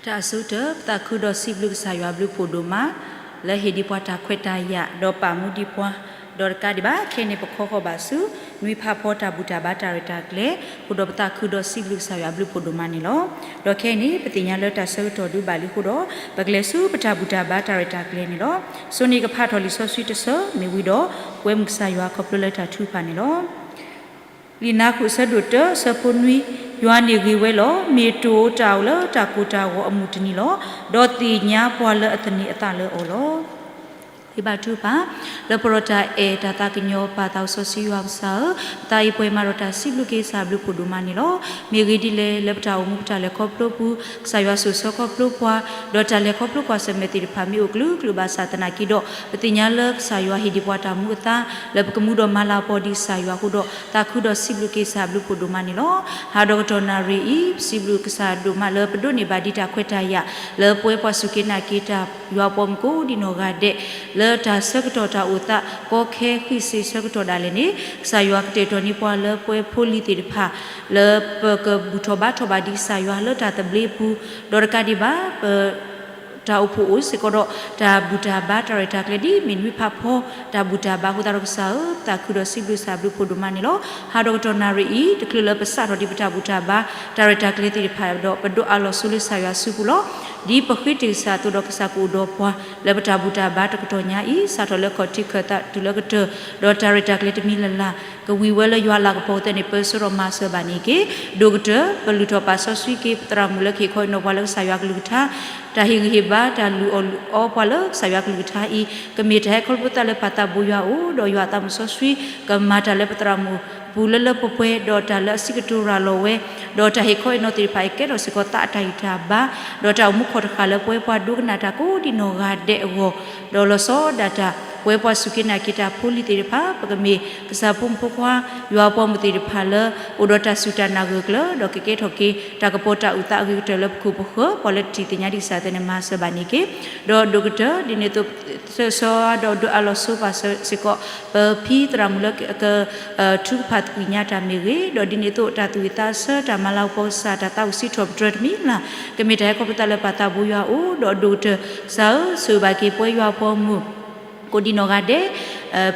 တၢ်အဆိကတၢၢ် ပသးခုဒီးစံးဘျုးကစၢ်ယွၤဘျုးဖှိၣ်ဒိၣ်မး လၢဟ့ၣ်ဒံးပှၤတၢ်ခွဲးတၢ်ယာ် ဒီးပာ်မူဒံးပှၤ ဒီးတကးဒံးဘၣ် ခဲအံၤန့ၣ် ပခီဃီၤဘၣ်ဆူ နွံဖးဖီတၢ်ဘူၣ်တၢ်ဘါတၢ်ရဲၣ်တၢ်ကျဲၤအဃိဒီး ပသးခုဒီးစံးဘျုးကစၢ်ယွၤဘျုးဖှိၣ်ဒိၣ်မးန့ၣ်လီၤ. ဒီးခဲအံၤန့ၣ် ပသ့ၣ်ညါလၢတၢ်ဆၢကတီၢ်ဒုးဘၣ်လံအဃိဒီး ပကလဲၤဆူပတၢ်ဘူၣ်တၢ်ဘါတၢ်ရဲၣ်တၢ်ကျဲၤန့ၣ်လီၤ. စိန့ၣ်ကဖးထီၣ်လံာ်စီဆှံတဆၢ မ့ၢ်ဝံၤဒီး ပဝဲမုၢ်ကစၢ်ယွၤခီဖျိလၢတၢ်ထုကဖၣ်န့ၣ်လီၤ. လံာ်နါဃုာ်အဆၢဒိၣ်တၢ အဆၢဖိနွံ, ယွၤန့ၣ်ဂ့ၤဝဲလီၤ. မ့ၢ်တအိၣ်တၢ်အိၣ်လၢတၢ်ကိၢ်တၢ်ဂီၤအမုၢ်တနံၤလီၤ. ဒီးသ့ၣ်ညါပှၤလၢအသန့ၤအသးလၢအီၤလီၤ. ဂ့ၤဘၣ်ထုကဖၣ်, လၢပရီတၢ်အဲၣ်တၢ်သးကညီၤပာ်သးအိၣ်စီဆှံယွၤကစၢ်ဧၢ, သးအံၤပှဲၤမးဒီးတၢ်စံးဘျုးက့ၤကစၢ်ဘျုးဖှိၣ်ဒိၣ်မးန့ၣ်လီၤ. မ့ၢ်ဂ့ၢ်ဒ်လဲၣ် လၢပတၢ်အိၣ်မူပတၢ်လဲၤခီဖျိပူၤ ကစၢ်ယွၤစိာ်ဆှၢခီဖျိပှၤ, ဒီးတၢ်လဲၤခီဖျိကွၢ်ဆၢၣ်မဲာ်သ့ၣ်တဖၣ်မ့ၢ်အိၣ်ကလုာ်ကလုာ်ဘၣ်ဆၣ်သနာ်က့ဒီး ပသ့ၣ်ညါလၢကစၢ်ယွၤဟ့ၣ်ဒံးပှၤတၢ်မူအသါ လၢပကမူဒီးမၤလၤကပီၤဒံးကစၢ်ယွၤအဃိဒီး သးခုဒီးစံးဘျုးက့ၤကစၢ်ဘျုးဖှိၣ်ဒိၣ်မးန့ၣ်လီၤ. ဟးဒီးကတီၢ်နၣ်ရံၣ်အံၤ ပစံးဘျုးကစၢ်ဒိၣ်မးလၢပဒိးန့ၢ်ဘၣ်ဒံးတၢ်ခွဲးတၢ်ယာ် လၢပဝဲပှၤစူၢ်က့ၤနာ်က့ၤတၢ်ယွၤပှၤမုၣ်ကိးဒံးနီၢ်ဂၤဒဲး လၢတၢ်ဆၢကတီၢ်တၢ်အိၣ်သး ကီခဲဃံးစ့ၣ်ဆၢကတီၢ်ဒၣ်လဲာ်န့ၣ် ကစၢ်ယွၤကတဲာ်ကတီၤန့ၢ်ပှၤလၢပဝဲဖိလံၤသ့ၣ်တဖၣ် လၢပကဘူၣ်ထီၣ်ဘါထီၣ်ဘၣ်ဒံးကစၢ်ယွၤလၢတၢ်သဘျ့အပူၤ, ဒီးတကးဒံးဘၣ် ပ တၢ်အိၣ်ဖှိၣ်အိၣ်စ့ၢ်ကီးဒီး တၢ်ဘူၣ်တၢ်ဘါတၢ်ရဲၣ်တၢ်ကျဲၤဒ်မ့ၢ်နွံဖးဖီ တၢ်ဘူၣ်တၢ်ဘါအဃိသတးဒီးကစၢ်ဧၢ, ပသးခုဒီးစံးဘျုးကစၢ်ဘျုးဖှိၣ်ဒိၣ်မးန့ၣ်လီၤ. ဟးဒီးကတီၢ်နၣ်ရံၣ်အံၤ တချုးလၢပစးထီၣ်ဒံးပတၢ်ဘူၣ်တၢ်ဘါ တၢ်ရဲၣ်တၢ်ကျဲၤသ့ၣ်တဖၣ်ဒီး ပဒိးအးလီၤဆိလၢကစၢ်ယွၤစုပူၤလီၤ. ဒ်ပဃ့တ့ၢ်ကစၢ်အသိးဒီးကစၢ်ကအိၣ်ဒီးပှၤ လၢပတၢ်ဘူၣ်တၢ်ဘါတကတီၢ်ညါအံၤ စးထီၣ်လၢခီၣ်ထံးခၢၣ်သးတုၤလၢကတၢၢ် ဒီးတၢ်ရဲၣ်တၢ်ကျဲၤတမံၤလၢ်လၢ် ကဝံၤဝဲလၢယွၤအလၤကပီၤအသးန့ၣ် ပၢဆှၢဒီးမၤစၢၤဘၣ်န့ၣ်တက့ၢ်. ဒိၣ်ကတၢၢ် ပလုၢ်ထီၣ်ပာ်စီဆှံက့ၤပသရၣ်မုၣ်လၢကဟ့ၣ်ခီဟ့ၣ်နီၤပှၤလၢကစၢ်ယွၤကလုၢ်ကထါ တၢ်ဟ့ၣ်ဂံၢ်ဟ့ၣ်ဘါ တၢ်လုၢ်အီၣ်လုၢ်အီပှၤလၢကစၢ်ယွၤကလုၢ်ကထါအံၤ ကမ့ၢ်တၢ်ဟဲခီဖျိသးလၢပၢ်သးဘိယွၤအအိၣ် ဒီးယွၤအသးမုၣ်စီဆှံ ကမၤတၢ်လၢပသရၣ်မုၣ်အပူၤလၢလၢပှဲၤပှဲၤ ဒီးတၢ်လၢအဆံးကတိၤရၤလီၤဝဲ ဒီးတၢ်ဟ့ၣ်ခီဟ့ၣ်နီၤသ့ၣ်တဖၣ်အံၤ ကဲထီၣ်စ့ၢ်ကီးသးအတၢ်ဂံၢ်တၢ်ဘါ ဒီးတၢ်အိၣ်မူခီၣ်တဃာ်လၢပဝဲပှၤဒိကနၣ်တၢ်ကိးဒံးနီၢ်ဂၤဒဲးအဂီၢ် ဒီးလီၤဆီဒၣ်တၢ် ပဝဲပှၤစူၢ်က့ၤနာ်က့ၤတၢ်ဖိလံၤသ့ၣ်တဖၣ် ပကမ့ၢ်ကစၢ်ဖိမုၣ်ဖိခွါ ယွၤပှၤမုၣ်သ့ၣ်တဖၣ်လၢ အိၣ်ဒီးတၢ်စူၢ်တၢ်နာ်ဂၢၢ်ကျၢၤ ဒီးကကဲထီၣ်က့ၤ တၢ်ကပီၤတၢ်အုၣ်သးအဂ့ၤကတၢၢ်လၢပခိၣ်ပဃၢၤ ပှၤလၢတထံၣ်သ့ၣ်ညါဒံးကစၢ်သ့ၣ်န့ၣ် မၤစၢၤဘၣ်န့ၣ်တက့ၢ်. ဒီးဒိၣ်ကတၢၢ် ဒ်န့ၣ်အသိး ဆၢဂ့ၤဆၢဝါဒီးဒိးအးလီၤဆိပာ်စၢၤစ့ၢ်ကီး ပဖံသရၣ်မုၣ်လၢက ထုကဖၣ်သကွံာ်ညါတၢ်မ့ၢ်ဂ့ၤ, ဒီးဒ်န့ၣ်အသိး တၢ်သူၣ်ဝံၣ်သးဆၢ တၢ်မၤလၤကပီၤကစၢ် တၢ်သးဝံၣ်စံးထီၣ်ပတြၢၤတမံၤလၢ် ကမ့ၢ်တၢ်ဟဲခီဖျိသးလၢပၢ်သးဘိယွၤအအိၣ် ဒီးဒိၣ်ကတၢၢ် ကစၢ်ဧၢ ဆိၣ်ဂ့ၤဘၣ်က့ၤပဝဲယွၤပှၤမုၣ် ကိးဒံးနီၢ်ဂၤဒဲး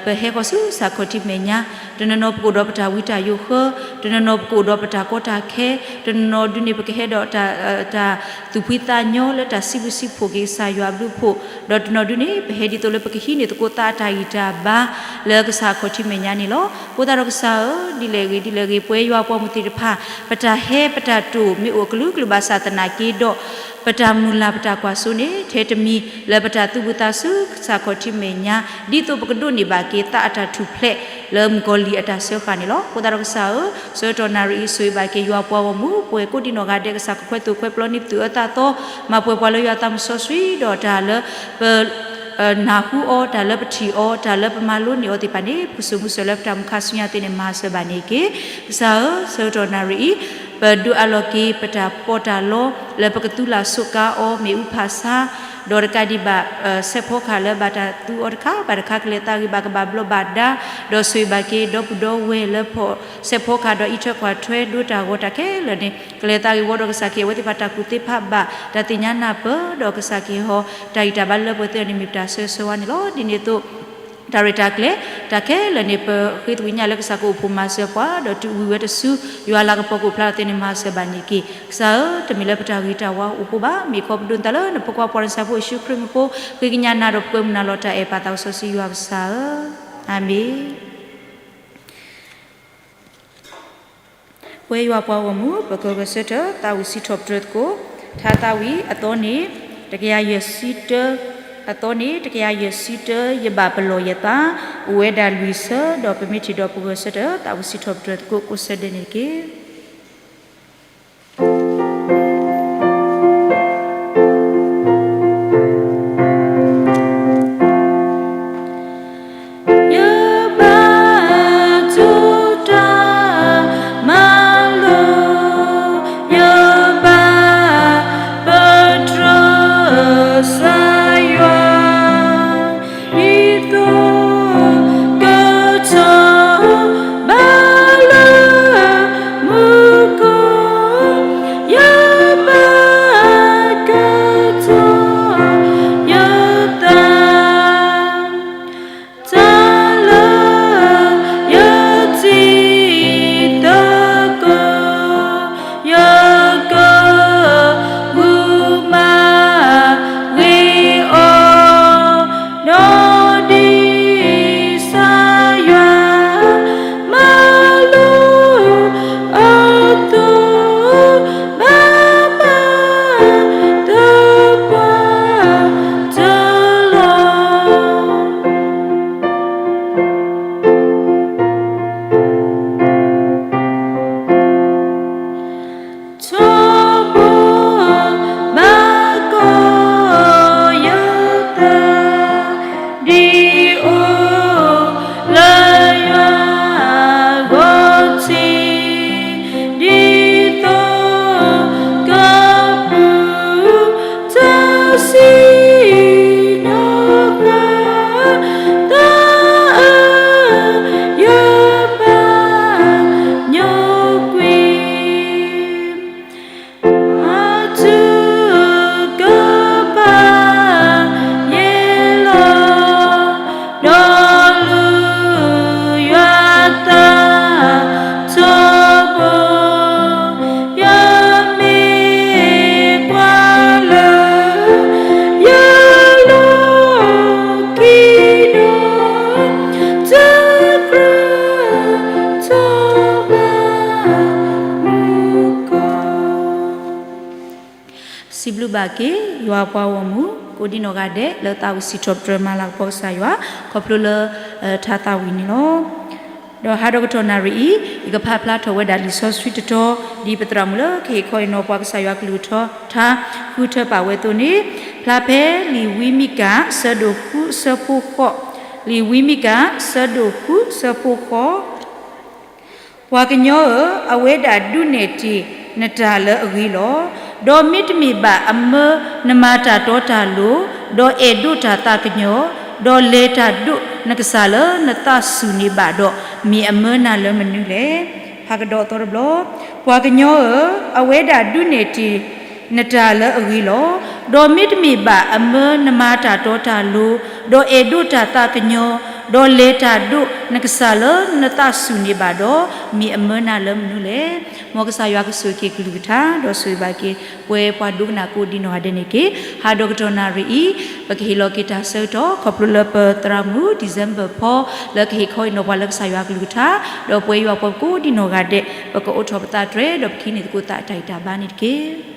ပဟဲဃီၤဆူကစၢ်ခီၣ်ထံးမဲာ်ညါ တနီၤနီၤပကအိၣ်ဒီးပတၢ်ဝံတၢ်ယိးဃၢ, တနီၤနီၤပကအိၣ်ဒီးပတၢ်ကီတၢ်ခဲ, တနီၤနီၤဒုးန့ၣ် ပကဟဲဒီး တၢ်သူၣ်ဖှံသးညီလၢတၢ်စံးဘျုးစံးဖှိၣ်က့ၤကစၢ်ယွၤအဘျုးအဖှိၣ်, ဒီးတနီၤဒုးန့ၣ် ပဟဲဒ်သိးလၢပကဟံးန့ၢ်သကိးသးအတၢ်ဂံၢ်တၢ်ဘါ လၢကစၢ်ခီၣ်ထံးမဲာ်ညါန့ၣ်လီၤ. အဃိသတးဒီးကစၢ်ဧၢ, ဒ်လဲၣ်ဂ့ၤဒ်လဲၣ်ဂ့ၤ ပဝဲယွၤပှၤမုၣ်သ့ၣ်တဖၣ် ပတၢ်ဟဲပတၢ်တိာ်မ့ၢ်အိၣ်အကလုာ်ကလုာ်ဘၣ်ဆၣ်သနာ်က့ဒီး ပတၢ်မုၢ်လၢ်ပတၢ်ကွၢ်စိန့ၣ် ထဲတမံၤလၢပတၢ်သူၣ်ဝံၣ်သးဆူကစၢ်ခီၣ်ထံးမဲာ်ညါ ဒ်သိးပကဒိးန့ၢ်ဘၣ်က့ၤသးအတၢ်ထူၣ်ဖျဲးလၢမုၣ်ကီၤလံၢ်အတၢ်စၢဃာ်န့ၣ်လီၤ. အဃိသတးဒီးကစၢ်ဧၢ, ဆၢကတီၢ်နၣ်ရံၣ်အံၤ ဆိၣ်ဂ့ၤဘၣ်က့ၤယွၤပှၤဂီၢ်မုၢ် ပှဲၤကိးဒံးနီၢ်ဂၤဒဲး ကစၢ်ကခွဲးသိၣ်ခွဲးပျီန့ၢ်ပသူၣ်အၢသးသီ မၤပှဲၤပှၤလၢယွၤသးမုၣ်စီဆှံ ဒီးတၢ်လၢပ နၢ်ဟူအီၤ တၢ်လၢပထံၣ်အီၤ တၢ်လၢပမၤလိန့ၢ်အီၤသ့ၣ်တဖၣ်န့ၣ် ပကစိာ်မူစိာ်လၢပတၢ်မုၢ်ခါဆူညါသ့ၣ်န့ၣ် မၤစၢၤဘၣ်န့ၣ်တက့ၢ်. ကစၢ်ဧၢ, ဆၢကတီၢ်နၣ်ရံၣ်အံၤ ပဒုးအးလီၤက့ၤပတၢ်ပီးတၢ်လီ လၢပကသူလၢ်စူးကါအီၤ မ့ၣ်အူဖးဆါ ဒီးတကးဒံးဘၣ် စဲးဖီကဟၣ်လၢဘၣ်တၢ်သူအီၤတခါဘၣ်တခါ ကလဲၤသးဂ့ၤဘၣ်ကဘၣ်ဘျီးဘၣ်ဒါ ဒီးဆိၣ်ဂ့ၤဘၣ်က့ၤဒီပုၢ်ဒီဝဲၢ်လၢ စဲးဖီကဟၣ်ဒီးအံးထွဲကွၢ်ထွဲဒိတၢ်ဂီၤတၢ်ခဲလၢာ်န့ၣ် ကလဲၤသးဂ့ၤဝီဒီးကစၢ်ကဟ့ၣ်အဝဲသ့ၣ်တဖၣ်တၢ်ကူၣ်သ့ဖးဘၣ် တၢ်သ့ၣ်ညါနၢ်ပၢၢ် ဒီးကစၢ်ကဟ့ၣ်အီၤ တၢ်ဂံၢ်တၢ်ဘါလၢပှဲၤသ့ၣ်န့ၣ် မ့ၢ်ပတၢ်ဆၢဂ့ၤဆၢဝါန့ၣ်လီၤ. ဒ်န့ၣ်အသိး တၢ်ရဲၣ်တၢ်ကျဲၤ တၢ်ခဲလၢာ်န့ၣ် ပဃ့သကွံာ်ညါလၢကစၢ်ကအိၣ်ဖှိၣ်မၤစၢၤပှၤ ဒီးတုၤဝံၤဝဲတစု ယွၤလၤကပီၤကအိၣ်ဖျါထီၣ်သ့ၣ်န့ၣ် မၤစၢၤဘၣ်န့ၣ်တက့ၢ်. ကစၢ်ဧၢ, တမ့ၢ်လၢပတၢ်ဂ့ၤတၢ်ဝါအဃိဘၣ်, မ့ၢ်ခီဖျိပဒိးန့ၢ်သးလၢနဖိခွါပှၤနဆၣ်ဖိယ့ၣ်ၡူးခရံာ်အမံၤအဃိ, ဃ့ကညးနၤဒီးပကွဲမုာ်နၤလီၤတၢ်အဲၣ်ပၢ်သးစီဆှံယွၤကစၢ်ဧၢ, အၤမ့ၣ်. ပဝဲယွၤပှၤဂီၢ်မုၢ် ပကဂဲၤဆၢထၢၣ် သးဝံၣ်စံးထီၣ်ပတြၢၤသကိး, ထါသးဝံၣ်အသီန့ၣ် တကယၤယဲၢ်ဆံတၢ, အသီန့ၣ် တကယၤယဲၢ်ဆံတၢ, ယဘၣ်ပလီၢ်ယသး, အိၣ်ဝဲဒၣ်လွံၢ်ဆၢ, ဒီးပမ့ၢ်ထံၣ်ဒီးပဂဲၤဆၢထၢၣ် သးဝံၣ်စံးထီၣ်ပတြၢၤသကိး ကိးဆၢဒဲးန့ၣ်တက့ၢ်. ယဘၣ်တူၢ်တၢ်မၤလိာ်, ယဘၣ်ပတြၢၤကစၢ်ယွၤ, ဒ်သိးကထီၣ်ဘးလၢမူ စံးဘျုးဘၣ်က့ၤ ယွၤပှၤဂီၢ်မုၢ် ကိးဒံနီၢ်ဂၤဒဲး လၢသးဝံၣ်စံးထီၣ်ပတြၢၤမၤလၤကပီၤကစၢ်ယွၤ ခီဖျိလၢ ထါသးဝံၣ်န့ၣ်လီၤ. ဒီးဟါဒီကတီၢ်နၣ်ရံၣ်အံၤ ယကဖးဖျါထီၣ်ဝဲဒၣ်လံာ်စီဆှံတတီၤ ဒ်ပသရၣ်မုၣ်လၢကဟ့ၣ်ခီဟ့ၣ်နီၤပှၤကစၢ်ယွၤကလုၢ်ကထါ ဃုထၢပာ်ဝဲအသိးန့ၣ်, ဖျါဖဲလံာ်ဝံမံကၤ ဆၢဒိၣ်ဃုဆၢဖိဃိး, လံာ်ဝံမံကၤ ဆၢဒိၣ်ဃုဆၢဖိဃိး ပှၤကညီဧၢ, အဝဲဒၣ်ဒုးနဲၣ်တ့ၢ်နတၢ်လၢအဂ့ၤလီၤ. ဒီးမ့တမ့ၢ်ဘၣ်အမၢနမၤတၢ်တီတၢ်လိၤ, ဒီးအဲၣ်ဒိးတၢ်သးကညီၤ, ဒီးလဲၤတၢ်ဒိးနကစၢ်လၢနသးစူၤန့ၣ်ဘၣ်ဒီး, မ့ၢ်အမၢနၤလၢမနုၤလဲၣ်. ဟါကဒီးသီတဘျီ, ပှၤကညီဧၢ, အဝဲဒၣ်ဒုးနဲၣ်တ့ၢ်နတၢ်လၢအဂ့ၤလီၤ. ဒီးမ့တမ့ၢ်ဘၣ်အမၢနမၤတၢ်တီတၢ်လိၤ, ဒီးအဲၣ်ဒိးတၢ်သးကညီၤ, ဒီးလဲၤတၢ်ဒိးနကစၢ်လၢနသးစူၤန့ၣ်ဘၣ်ဒီး, မ့ၢ်အမၢနၤလၢမနုၤလဲၣ်. မ်ကစၢ်ယွၤကဆိၣ်ဂ့ၤက့ၤကလုၢ်ကထါ ဒီးဆိၣ်ဂ့ၤဘၣ်က့ၤ ပဝဲပှၤဒိကနၣ်ကိးဒံနီၢ်ဂၤဒဲးန့ၣ်တက့ၢ်. ဟါဒီကတီၢ်နၣ်ရံၣ်အံၤ ပကဟ့ၣ်လီၤက့ၤတၢ်ဆၢကတီၢ် ခီဖျိလၢပသရၣ်မုၣ် December ဖီ လၢကဟ့ၣ်ခီဟ့ၣ်နီၤပှၤလၢကစၢ်ယွၤကလုၢ်ကထါ, ဒီးပဝဲယွၤပှၤကိးဒံနီၢ်ဂၤဒဲး ပကအိးထီၣ်ပသးတြဲၤ ဒီးပကဟံးန့ၢ်သကိးသးတၢ်ဂံၢ်တၢ်ဘါန့ၣ်တက့ၢ်.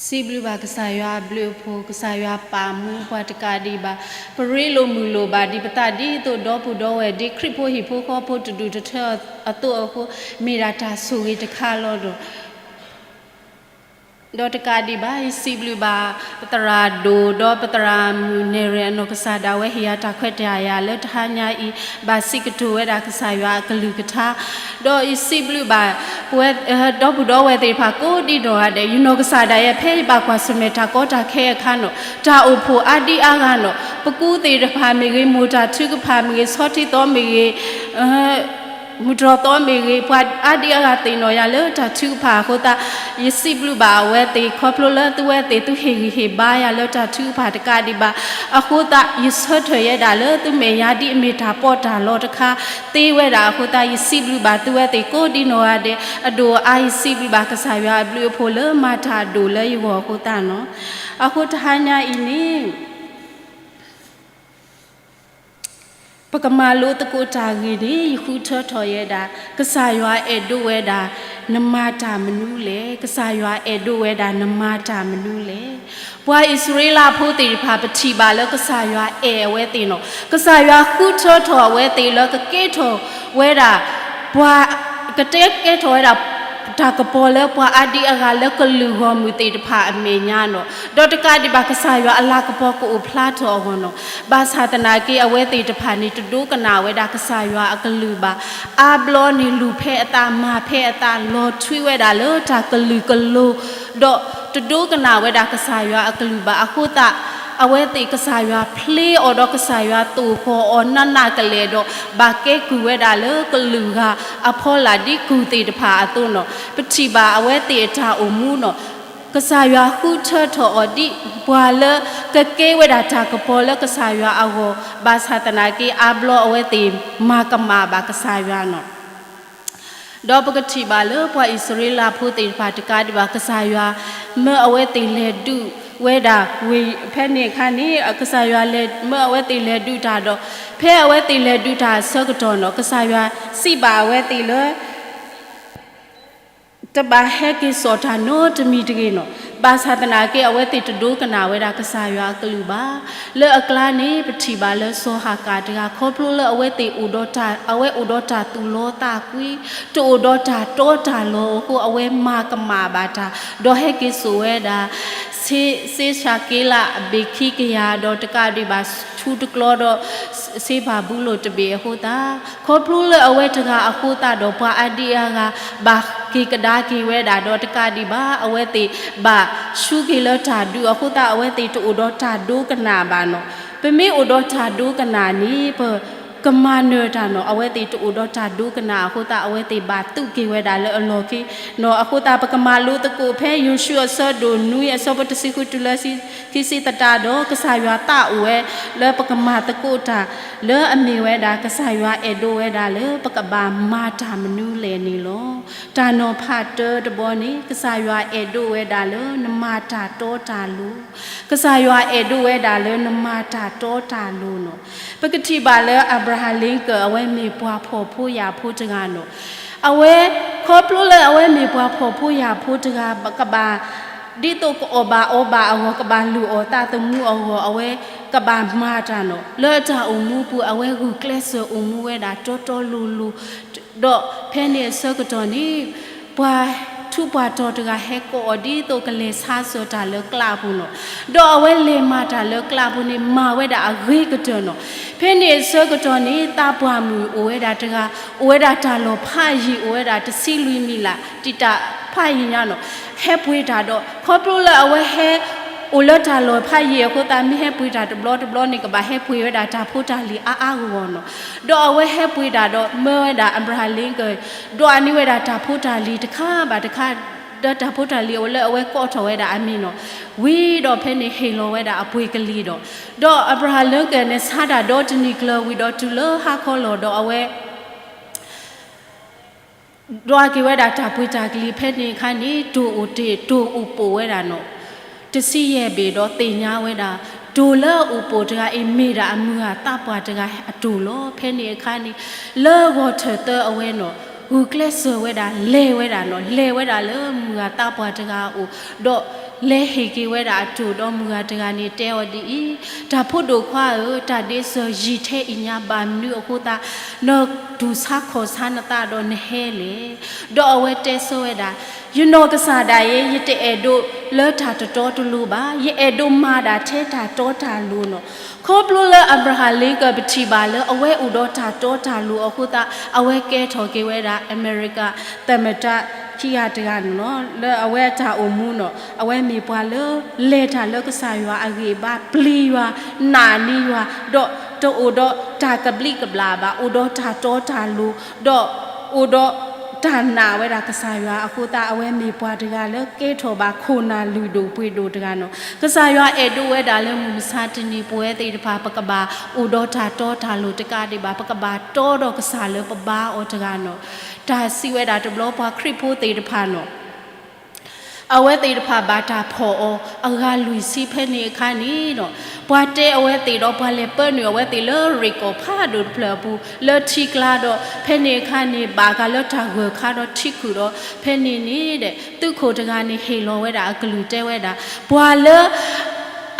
စံးဘျုးဘၣ်ကစၢ်ယွၤအဘျုးအဖှိၣ်, ကစၢ်ယွၤပာ်မူပှၤတကးဒံးဘၣ်, ပရ့လိာ်မုာ်လိာ်ဘၣ်ဒံးပသးဒ်သိး ဒီပုၢ်ဒီဝဲၢ်ဒ်ခရံာ်ဖိဟံၣ်ဖိဃီဖိတဒူၣ်တထၢအသိးအဃိ, မ့ၢ်ဒၣ်တၢ်ဆိၣ်ဂ့ၤတခါလီၤဒီး ဒီးတကးဒံးဘၣ် ယစံးဘျုးဘၣ် ပသရၣ်ဒိၣ် ဒီးပသရၣ်မုၣ်နဲၣ်ရွဲၣ်အနီၢ်ကစၢ်ဒၣ်ဝဲဟ့ၣ်ယၤတၢ်ခွဲးတၢ်ယာ်လၢတဟါညါအံၤ ဘၣ်စံးကတိၤဝဲဒၣ်ကစၢ်ယွၤအကလုၢ်ကထါ, ဒီးယစံးဘျုးဘၣ် ပဝဲ ဒီပုၢ်ဒီဝဲၢ်သ့ၣ်တဖၣ်ကိးဒံနီၢ်ဂၤဒဲး ယနီၢ်ကစၢ်ဒၣ်ယဲ ဖဲယဘၣ်ကွၢ်ဆၢၣ်မဲာ်တၢ်ကီတၢ်ခဲအခါန့ၣ် တၢ်အိၣ်ဖှိၣ်အါဒံအါဂၤန့ၣ် ပကူသ့ၣ်တဖၣ်မ့ၢ်ဂ့ၤ မိၢ်တၢ်ထုကဖၣ်မ့ၢ်ဂ့ၤ ဆီထံသီမ့ၢ်ဂ့ၤ မုၢ်တြီၢ်သီမ့ၢ်ဂ့ၤ ပှၤအါဒံအါဂၤသ့ၣ်နီၣ်ယၤလၢတၢ်ထုကဖၣ်အဃိသတး ယစံးဘျုးဘၣ်အဝဲသ့ၣ် ခီဖျိလၢသုဝဲသ့ၣ်သုဟ့ၣ်ဂံၢ်ဟ့ၣ်ဘါယၤလၢတၢ်ထုကဖၣ်တကးဒံးဘၣ်အဃိသတး ယဆၢထၢၣ်ယဲဒၣ်လၢသုမဲာ်ညါဒ်အမ့ၢ်တၢ်ပီးတၢ်လီတခါသ့ဝဲဒၣ်အဃိသတး ယစံးဘျုးဘၣ်သုဝဲသ့ၣ်ကိးဒံနီၢ်ဂၤဒဲး အဒိၣ်အါ ယစံးဘျုးဘၣ်ကစၢ်ယွၤအဘျုးအဖှိၣ်လၢမၤတၢ်အဒိၣ်လၢယဂီၢ်အဃိသတးန့ၣ်လီၤ. အဃိတဟါညါအံၤန့ၣ် ပကမၤလိသကိးတၢ်ဂ့ၢ်န့ၣ် ယဃုထၢထီၣ်ယဲဒၣ် ကစၢ်ယွၤအဲၣ်ဒိးဝဲဒၣ် နမၤတၢ်မနုၤလဲၣ်. ကစၢ်ယွၤအဲၣ်ဒိးဝဲဒၣ် နမၤတၢ်မနုၤလဲၣ်. ပှၤအံၣ်စရ့လးဖိသ့ၣ်တဖၣ် ပထံၣ်ဘၣ်လၢကစၢ်ယွၤအဲၣ်အဝဲသ့ၣ်န့ၣ်လီၤ. ကစၢ်ယွၤဃုထၢထီၣ်အဝဲသ့ၣ်လၢကကဲထီၣ်ဝဲဒၣ် ပှၤ ကတဲကဲထီၣ်ဝဲဒၣ် တၢ်ကပီၤလၢပှၤအါဒံအါဂၤလၢကလုာ်ဂီၢ်မုၢ်သ့ၣ်တဖၣ်အမဲာ်ညါန့ၣ်လီၤ. ဒီးတကးဒံးဘၣ် ကစၢ်ယွၤအလၤကပီၤကအိၣ်ဖျါထီၣ်အဂီၢ်န့ၣ်လီၤ. ဘၣ်ဆၣ်သနာ်က့ အဝဲသ့ၣ်တဖၣ်န့ၣ် တဒိကနၣ်ဝဲဒၣ်ကစၢ်ယွၤအကလုၢ်ဘၣ်. အါဘျီန့ၣ် လူၤဖဲအသး မၤဖဲအသး လီၤထွံဝဲဒၣ်လၢတၢ်ကလုာ်ကလိၤ ဒီးတဒိကနၣ်ဝဲဒၣ်ကစၢ်ယွၤအကလုၢ်ဘၣ်အဃိသတး အဝဲသ့ၣ်ကစၢ်ယွၤဖျ့အီၤဒီးကစၢ်ယွၤသိၣ်ဃီၤအီၤနးနးကလဲာ်ဒီး ဘၣ်ကဲကုၢ်ဝဲဒၣ်လၢကလုာ်ဂၤအဖီလာ်ဒ်ကုၢ်သ့ၣ်တဖၣ်အသိးန့ၣ်လီၤ. ပထံၣ်ဘၣ်အဝဲသ့ၣ်အတၢ်အိၣ်မူန့ၣ်လီၤ. ကစၢ်ယွၤဃုထၢထီၣ်အီၤဒ်ပှၤလၢကကဲဝဲဒၣ်တၢ်ကပီၤလၢကစၢ်ယွၤအဂီၢ် ဘၣ်ဆၣ်သနာ်က့ အါဘျီအဝဲသ့ၣ်မၤကမၣ်ဘၣ်ကစၢ်ယွၤန့ၣ်လီၤ. ဒီးပကထံၣ်ဘၣ်လၢပှၤအံၣ်စရ့လးဖိသ့ၣ်တဖၣ်တကးဒံးဘၣ် ကစၢ်ယွၤ မၢအဝဲသ့ၣ်လဲၤဒုးဝဲဒၣ် ဖဲန့ၣ်အခါန့ၣ် ကစၢ်ယွၤ မၢအဝဲသ့ၣ်လဲၤဒုးတၢ်ဒီး ဖဲအဝဲသ့ၣ်လဲၤဒုးတၢ်အဆၢကတီၢ်န့ၣ်လီၤ ကစၢ်ယွၤစံးဘၣ်အဝဲသ့ၣ်လၢ တဘၣ်ဟဲက့ၤစိာ်တၢ်နီတမံၤတဂ့ၤန့ၣ်လီၤ. ဘၣ်ဆၣ်သနာ်က့ အဝဲသ့ၣ်တဒိကနၣ်ဝဲဒၣ်ကစၢ်ယွၤအကလုၢ်ဘၣ်. လၢအကျါန့ၣ် ပထံၣ်ဘၣ်လၢစီၤဟၤကၤတဂၤ ခီဖျိလၢအဝဲသ့ၣ်အိၣ်ဒီးတၢ် အဝဲအိၣ်ဒီးတၢ်သူၣ်လီသးကွံ တအိၣ်ဒီးတၢ်တီတၢ်လိၤအဃိ အဝဲမၤကမၣ်ဘၣ်တၢ် ဒီးဟဲက့ၤစိာ်ဝဲဒၣ် စ့စၢ်က့လးအဘ့ၣ်ခံကယၤဒီးတကးဒံးဘၣ် ဆူတကျီဒီး စ့ပၤဘူလိၣ်တဘ့ၣ်အဃိသတး ခီဖျိလၢအဝဲတဂၤအဃိသတးဒီး ပှၤအါဒံအါဂၤ ဘၣ်က့ၤကဒါက့ၤဝဲဒၣ်ဒီးတကးဒံးဘၣ် အဝဲသ့ၣ်ဘၣ်ဆူက့ၤလၢတၢ်ဒုးအဃိသတး အဝဲသ့ၣ်တအိၣ်ဒီးတၢ်ဒိကနၣ်ဘၣ်န့ၣ်လီၤ. ပမ့ၢ်အိၣ်ဒီးတၢ်ဒိကနၣ်န့ၣ် ပကမၤနၢၤတၢ်န့ၣ်လီၤ. အဝဲသ့ၣ်တအိၣ်ဒီးတၢ်ဒိကနၣ်အဃိသတး အဝဲသ့ၣ်ဘၣ်သုးက့ၤဝဲဒၣ်လၢအလီၢ်ခံန့ၣ်လီၤ. အဃိသတး ပကမၤလိသကိးဖဲယိၤၡူအဆၢဒိၣ်နွံအဆၢဖိတဆံဃုတုၤလၢ ခံဆံသတးဒီး ကစၢ်ယွၤသးအိၣ်ဝဲလၢပကမၤသကိးတၢ် လၢအမ့ၢ်ဝဲဒၣ် ကစၢ်ယွၤအဲၣ်ဒိးဝဲဒၣ်လၢပကဘၣ်မၤတၢ်မနုၤလဲၣ်န့ၣ်လီၤ. တၢ်နီၤဖးတၢတဘီန့ၣ် ကစၢ်ယွၤအဲၣ်ဒိးဝဲဒၣ်လၢနမၤတၢ်တီတၢ်လိၤ, ကစၢ်ယွၤအဲၣ်ဒိးဝဲဒၣ်လၢနမၤတၢ်တီတၢ်လိၤန့ၣ်လီၤ. ပကထံၣ်ဘၣ်လၢ Abraham Lincoln အဝဲမ့ၢ်ပှၤဖှီၣ်ဖိယာ်ဖိတဂၤန့ၣ်, အဝဲ ခီဖျိလၢအဝဲမ့ၢ်ပှၤဖှီၣ်ဖိယာ်ဖိတဂၤ ကဘၣ် ဒ်သိးကအီၣ်ဘၣ်အီဘၣ်အဂီၢ် ကဘၣ်လုၢ်အီၣ်သးသမူအဂီၢ် အဝဲကဘၣ်မၤတၢ်န့ၣ်, လၢအတၢ်အိၣ်မူပူၤ အဝဲဂုာ်ကျဲးစၢးအိၣ်မူဝဲဒၣ်တီတီလိၤလိၤ, ဒီးဖဲန့ၣ်အဆၢကတီၢ်န့ၣ် ပှၤထူးပှၤတီၤတဂၤဟဲကိးအီၤ ဒ်သိးကလဲၤဆါစၢၤတၢ်လၢကျးပူၤန့ၣ်, ဒီးအဝဲလဲၤမၤတၢ်လၢကျးပူၤန့ၣ် မၤဝဲဒၣ်အဂ့ၤကတၢၢ်န့ၣ်. ဖဲန့ၣ်အဆၢကတီၢ်န့ၣ် သးပှၢ်မုၣ်အိၣ်ဝဲဒၣ်တဂၤ, အိၣ်ဝဲဒၣ်တၢ်လီၢ်ဖးယံၤ အိၣ်ဝဲဒၣ်တဆံလွံၢ်မံးလး တံာ်တာ်ဖးယံၤညါန့ၣ်, ဟဲပှ့ၤတၢ်ဒီး ခီဖျိလၢအဝဲဟဲ အိၣ်လၢတၢ်လီၢ်ဖးယံၤအဃိသတး မ့ၢ်ဟဲပှ့ၤတၢ်တဘျီတဘျီန့ၣ် ကဘၣ်ဟဲပှ့ၤဝဲဒၣ်တၢ်ဖိတၢ်လံၤအါအါဂီၢ်ဂီၢ်န့ၣ်, ဒီးအဝဲဟဲပှ့ၤတၢ်ဒီး မၢဝဲဒၣ် Abraham Lincoln ဒွးန့ၢ်ဝဲဒၣ်တၢ်ဖိတၢ်လံၤတခါဘၣ်တခါ, ဒီးတၢ်ဖိတၢ်လံၤအိၣ်လၢအဝဲကိးထီၣ်ဝဲဒၣ်အမံၤန့ၣ်, ဝံၤဒီးဖဲန့ၣ်ဟ့ၣ်လီၤဝဲဒၣ်အပှ့ၤကလံၤဒီး, ဒီး Abraham Lincoln န့ၣ် ဆါတၢ်ဒီတနံၤကျၢၤဝံၤဒီးတုၤလၢဟါခီလီၤဒီးအဝဲ ဒွးက့ၤဝဲဒၣ်တၢ်ပှ့ၤတၢ်ကလံၤ ဖဲန့ၣ်အခါန့ၣ် တိၢ်အိၣ်တ့ၢ် တိၢ်အိၣ်ပိာ်ဝဲဒၣ်န့ၣ်, တဆံယဲၢ်ဘ့ၣ်ဒီးသ့ၣ်ညါဝဲဒၣ်, တိၢ်လၢအအိၣ်ပိာ်တဂၤအံၤ မ့ၢ်ဒၣ်အမုၢ်ဂၤသးပှၢ်တဂၤအတိၢ်လီၤ. ဖဲန့ၣ်အခါန့ၣ် လၢဂီၤထၢၣ်သၢအဝဲန့ၣ် ဂုာ်ကျဲးစၢးဝဲဒၣ် လဲၤဝဲဒၣ်န့ၣ်, လဲၤဝဲဒၣ်လၢမုၢ်ဂၤသးပှၢ်တဂၤအအိၣ်, ဒီးလဲၤဟ့ၣ်က့ၤဝဲဒၣ်အတိၢ်ဒီးမုၢ်ဂၤတဂၤန့ၣ်တဲအီၤဒ်အံၤ, တၢ်ဖိဒိၣ်ခွါဧၢ, တၢ်ဒ့စၢၤယံာ်ထဲအံၤညါဘၣ်မနုၤအဃိသတး နတူၢ်ဆါခီၣ်ဆါနသးဒီးနဟဲလဲၣ်. ဒီးအဝဲတဲဆိဝဲဒၣ်, ယနီၢ်ကစၢ်ဒၣ်ယဲ ယတအဲၣ်ဒိးလၢတၢ်တတီတလိၤဘၣ်, ယအဲၣ်ဒိးမၤဒၣ်ထဲတၢ်တီတၢ်လိၤန့ၣ်. ခီဖျိလၢ Abraham Lincoln ပထံၣ်ဘၣ်လၢအဝဲအိၣ်ဒီးတၢ်တီတၢ်လိၤအဃိသတး အဝဲကဲထီၣ်က့ၤဝဲဒၣ် အမဲရကၤသမ္မတခံဂၤတဂၤန့ၣ်လီၤ. လၢအဝဲအတၢ်အိၣ်မူန့ၣ် အဝဲမ့ၢ်ပှၤလၢလဲၤတၢ်လၢကစၢ်ယွၤအဂံၢ်အဘါ, ပျံၤယွၤ, နာ်န့ၢ်ယွၤ, ဒီးတအိၣ်ဒီးတၢ်ကဘျံးကဘျၣ်ဘၣ်, အိၣ်ဒီးတၢ်တီတၢ်လိၤ, ဒီးအိၣ်ဒီးတၢ်နာ်ဝဲဒၣ်ကစၢ်ယွၤအဃိသတး အဝဲမ့ၢ်ပှၤတဂၤလၢကဲထီၣ်ဘၣ်ခိၣ်နၢ်လုၢ်ဒိၣ်ပှ့ၤဒိၣ်တဂၤန့ၣ်. ကစၢ်ယွၤအဲၣ်ဒိးဝဲဒၣ်လၢမုၢ်မဆါတနံၤ ပဝဲသ့ၣ်တဖၣ် ပကဘၣ်အိၣ်ဒီးတၢ်တီတၢ်လိၤတကးဒံးဘၣ်, ပကဘၣ်တီဒီးကစၢ်လၢပဘါအီၤတဂၤန့ၣ်. တၢ်စံးဝဲဒၣ်တဘျီပှၤခရံာ်ဖိသ့ၣ်တဖၣ်န့ၣ် အဝဲသ့ၣ်တဖၣ်ဘၣ်တၢ်ဖီၣ်အီၤအဂၤလွံၢ်ဆံဖဲန့ၣ်အခါန့ၣ်ဒီး ပှၤတဲအဝဲသ့ၣ်ဒီး ပှၤလဲၤပၢနုာ်အဝဲသ့ၣ်လၢရ့ၣ်ကီၢ်ဖးဒိၣ်တဖျၢၣ်အပူၤ လၢထံကျါဒီး ဖဲန့ၣ်အခါန့ၣ် ဘၣ်ဃးလၢတၢ်ဂၢၢ်ခါဒီးထံခုၣ်ဒီး ဖဲန့ၣ်န့ၣ်ဒီး သုးခိၣ်တဂၤန့ၣ်ဟ့ၣ်လီၤဝဲဒၣ်အကလုၢ်တဲဝဲဒၣ် ပှၤလၢ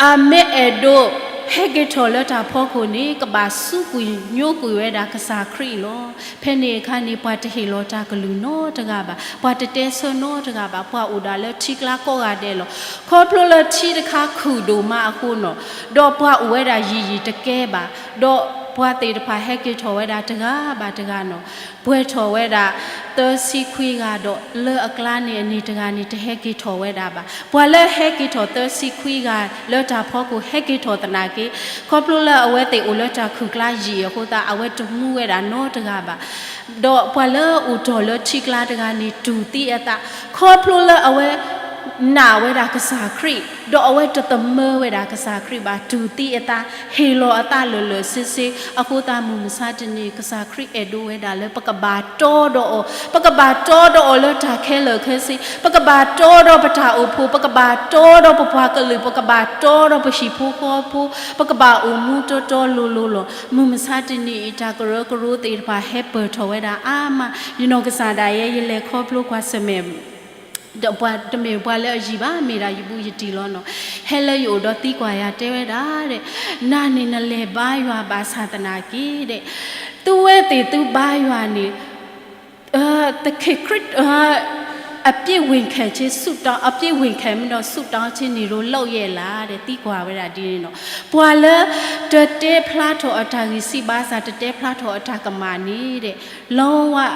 အမ့ၢ်အဲၣ်ဒိး ဟဲက့ၤထီၣ်လၢတၢ်ဖီခိၣ်န့ၣ် ကဘၣ်စူးကွံာ်ညိကွံာ်ဝဲဒၣ်ကစၢ်ခရံာ်လီၤ. ဖဲန့ၣ်အခါန့ၣ် ပှၤတဟ့ၣ်လီၤတၢ်ကလုၢ်နီတဂၤဘၣ်, ပှၤတတဲဆၢနီတဂၤဘၣ်, ပှၤအိၣ်ဒၣ်လၢထံကျါကိးဂၤဒဲးလီၤ. ခီဖျိလၢထံတခါခုၣ်ဒိၣ်မးအဃိန့ၣ်, ဒီးပှၤအိၣ်ဝဲဒၣ်ယံာ်ယံာ်တကဲဘၣ်, ဒီးပှၤသ့ၣ်တဖၣ်ဟဲက့ၤထီၣ်ဝဲဒၣ်တဂၤဘၣ်တဂၤန့ၣ် ပှဲၤထီၣ်ဝဲဒၣ် သၢဆံခွံဂၤဒီး လၢအကျါန့ၣ်အန့ၣ်တဂၤန့ၣ် တဟဲက့ၤထီၣ်ဝဲဒၣ်ဘၣ်. ပှၤလၢဟဲက့ၤထီၣ်သၢဆံခွံဂၤလၢတၢ်ဖီခိၣ် ဟဲက့ၤထီၣ်သနာ်က့, ခီဖျိလၢအဝဲသ့ၣ်အိၣ်လၢတၢ်ခုၣ်ကျါယံာ်အဃိသတး အဝဲတမူဝဲဒၣ်နီတဂၤဘၣ်. ဒီးပှၤလၢအိၣ်တ့ၢ်လၢထံကျါတဂၤန့ၣ် တူၢ်သံအသး, ခီဖျိလၢအဝဲ နာ်ဝဲဒၣ်ကစၢ်ခရံာ်, ဒီးအဝဲတသမၢဝဲဒၣ်ကစၢ်ခရံာ်ဘၣ်, တူၢ်သံအသး, ဟ့ၣ်လီၤအသးလၢာ်လၢာ်ဆ့ဆ့, အဃိသတး မုၢ်မဆါတနံၤ ကစၢ်ခရံာ်အဲၣ်ဒိးဝဲဒၣ်လၢ ပကဘၣ်တီဒီးအီၤ, ပကဘၣ်တီဒီးအီၤလၢတၢ်ခဲလၢာ်ခဲဆ့, ပကဘၣ်တီဒီးပတၢ်အိၣ်ဖှိၣ်, ပကဘၣ်တီဒီးပပှၤကလုာ်, ပကဘၣ်တီဒီးပဟံၣ်ဖိဃီဖိ, ပကဘၣ်အိၣ်မူတီတီလိၤလိၤလီၤ. မုၢ်မဆါတနံၤအံၤ တၢ်ကရၢကရိသ့ၣ်တဖၣ်ဟဲပၢၢ်ထီၣ်ဝဲဒၣ်အါမး, ယနီၢ်ကစၢ်ဒၣ်ယဲ ယလဲၤခီဖျိကွၢ်ဆၢၣ်မဲာ် ဒီးပှၤတမ့ၢ်ပှၤလၢအယံၤဘၣ်, မ့ၢ်ဒၣ်ယဘူးယတံၢ်လီၤနီၤ. ဟဲလၢယအိၣ်ဒီးသံကွၢ်ယၤတဲဝဲဒၣ်ဒီး, နၤန့ၣ်နလဲၤဘါယွၤဘၣ်ဆၣ်သနာ်က့ဒီး, သုဝဲသ့ၣ်သုဘါယွၤန့ၣ်, တခ့ခရံာ်, အပြစ်ဝင်ခဲ့ခြင်း, ဆုတောင်း, အပြစ်ဝင်ခဲ့ပြီးတော့ ဆုတောင်းခြင်းနေလို့ လုပ်ရဲ့လား ဒီးသံကွၢ်ဝဲဒၣ်ဒ်န့ၣ်နီၤ. ပှၤလၢတတဲဖျါထီၣ်အတၢ်ဂံၢ်စၢ်ဘါစၢ်, တတဲဖျါထီၣ်အတၢ်ကမၣ်န့ၣ်ဒီး, လီဝါ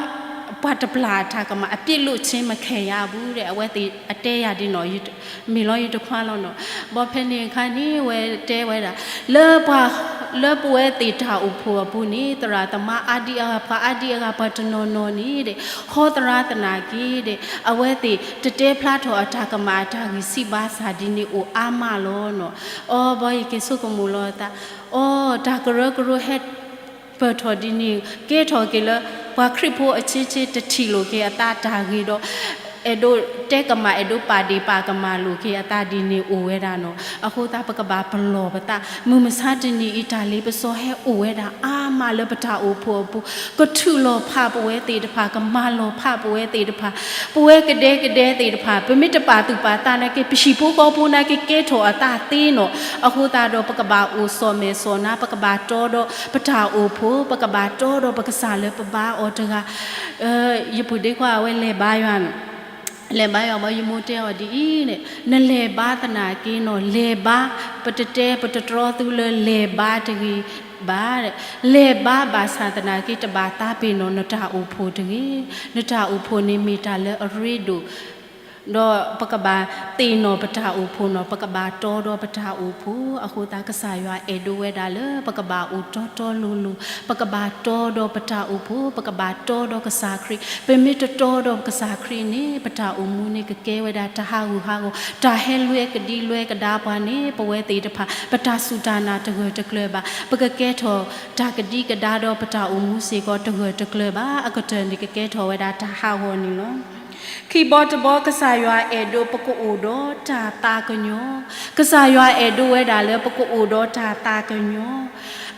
ပှၤတပျၢ်အတၢ်ကမၣ်, အပြစ်လွတ်ခြင်းမခံရဘူးဒီး အဝဲသ့ၣ်အတဲယၤဒ်နီၤ, မ့ၢ်လီၤယတခွါလီၤနီၤ. ဘီဖဲန့ၣ်အခါန့ၣ် အဝဲတဲဝဲဒၣ်, လၢပှၤ, လၢပဝဲသ့ၣ်တၢ်အိၣ်ဖှိၣ်အပူၤန့ၣ် သရၣ်သမါအါဒံအါဂၤ, ပှၤအါဒံအါဂၤ, ပှၤတနီၤနီၤန့ၣ်ဒီး, ဟီသရၣ်သနာ်က့ဒီး, အဝဲသ့ၣ်တတဲဖျါထီၣ်အတၢ်ကမၣ်အတၢ်ဂံၢ်စၢ်ဘါစၢ်ဒ်န့ၣ် အိၣ်အါမးလီၤနီၤ. အီ ဘီယက့ၤဆိကမိၣ်လီၤအသး, အီ တၢ်ကရၢကရိဟဲ ပၢၢ်ထီၣ်ဒ်န့ၣ် ကဲထီၣ်က့ၤလၢ ပှၤခရံာ်ဖိအချင်းချင်းတထံၣ်လိာ်က့ၤအသးတၢ်ဂ့ၤဒီး အဲၣ်ဒိးတဲကမၣ် အဲၣ်ဒိးပာ်ဒ့ၣ်ပာ်ကမၣ်လိာ်က့ၤအသးဒ်န့ၣ်အိၣ်ဝဲဒၣ်နီၤ. အဃိသတး ပကဘၣ်ပလီၢ်ပသး မုၢ်မဆါတနံၤအံၤ တၢ်လ့ပစီဟဲအိၣ်ဝဲဒၣ်အါမးလၢပတၢ်အိၣ်ဖှိၣ်အပူၤ, ကထုးလီၤဖးပဝဲသ့ၣ်တဖၣ်, ကမၤလီၤဖးပဝဲသ့ၣ်တဖၣ်, ပဝဲကဒဲကဒဲသ့ၣ်တဖၣ်, ပမ့ၢ်တပာ်သူၣ်ပာ်သးနာ်က့ ပဟံၣ်ဖိဃီဖိနာ်က့ ကဲထီၣ်အသးသ့နီၤ. အဃိသတးဒီး ပကဘၣ်အိၣ်စီၣ်မဲာ်စီၣ်နါ, ပကဘၣ်တီဒီးပတၢ်အိၣ်ဖှိၣ်, ပကဘၣ်တီဒီးပကစၢ်လၢပဘါအီၤတဂၤ ယပုၢ်ဒ့ခွါ အဝဲလဲၤဘါယွၤန့ၣ်, လဲၤဘါယွၤဘီ ယမိၢ်တဲအီၤဒ်အံၤန့ၣ်, နလဲၤဘါသနာ်က့နီၤ, လဲၤဘါ, ပတတဲ ပတတြီသုလၢလဲၤဘါတဂ့ၤဘၣ်, လဲၤဘါဘၣ်ဆၣ်သနာ်က့ တဘၣ်သးပ့ၤနီၣ်နတၢ်အိၣ်ဖှိၣ်တဂ့ၤ. နတၢ်အိၣ်ဖှိၣ်န့ၣ်မ့ၢ်တၢ်လၢအရ့ဒိၣ် ဒီးပကဘၣ်သ့ၣ်နီၣ်ပတၢ်အိၣ်ဖှိၣ်နီၤ, ပကဘၣ်တီဒီးပတၢ်အိၣ်ဖှိၣ်. အဃိသတး ကစၢ်ယွၤအဲၣ်ဒိးဝဲဒၣ်လၢ ပကဘၣ်အိၣ်တီတီလိၤလိၤ, ပကဘၣ်တီဒီးပတၢ်အိၣ်ဖှိၣ်, ပကဘၣ်တီဒီးကစၢ်ခရံာ်. ပမ့ၢ်တတီဒီးကစၢ်ခရံာ်န့ၣ် ပတၢ်အိၣ်မူန့ၣ် ကကဲဝဲဒၣ်တၢ်ဟးဂူာ်ဟးဂီၤ, တၢ်ဟဲလွဲကဒံလွဲကဒါပှၤန့ၣ် ပဝဲသ့ၣ်တဖၣ် ပတၢ်စူၢ်တၢ်နာ်တဂၢၢ်တကျၢၤဘၣ်, ပကကဲထီၣ်တၢ်ကဒံကဒါဒီးပတၢ်အိၣ်မူစ့ၢ်ကီးတဂၢၢ်တကျၢၤဘၣ်, အကတၢၢ်န့ၣ် ကကဲထီၣ်ဝဲဒၣ်တၢ်ဟးဂီၤန့ၣ်လီၤ. ခံဘီတဘီ ကစၢ်ယွၤအဲၣ်ဒိးပကအိၣ်ဒီးတၢ်သးကညီၤ, ကစၢ်ယွၤအဲၣ်ဒိးဝဲဒၣ်လၢပကအိၣ်ဒီးတၢ်သးကညီၤ.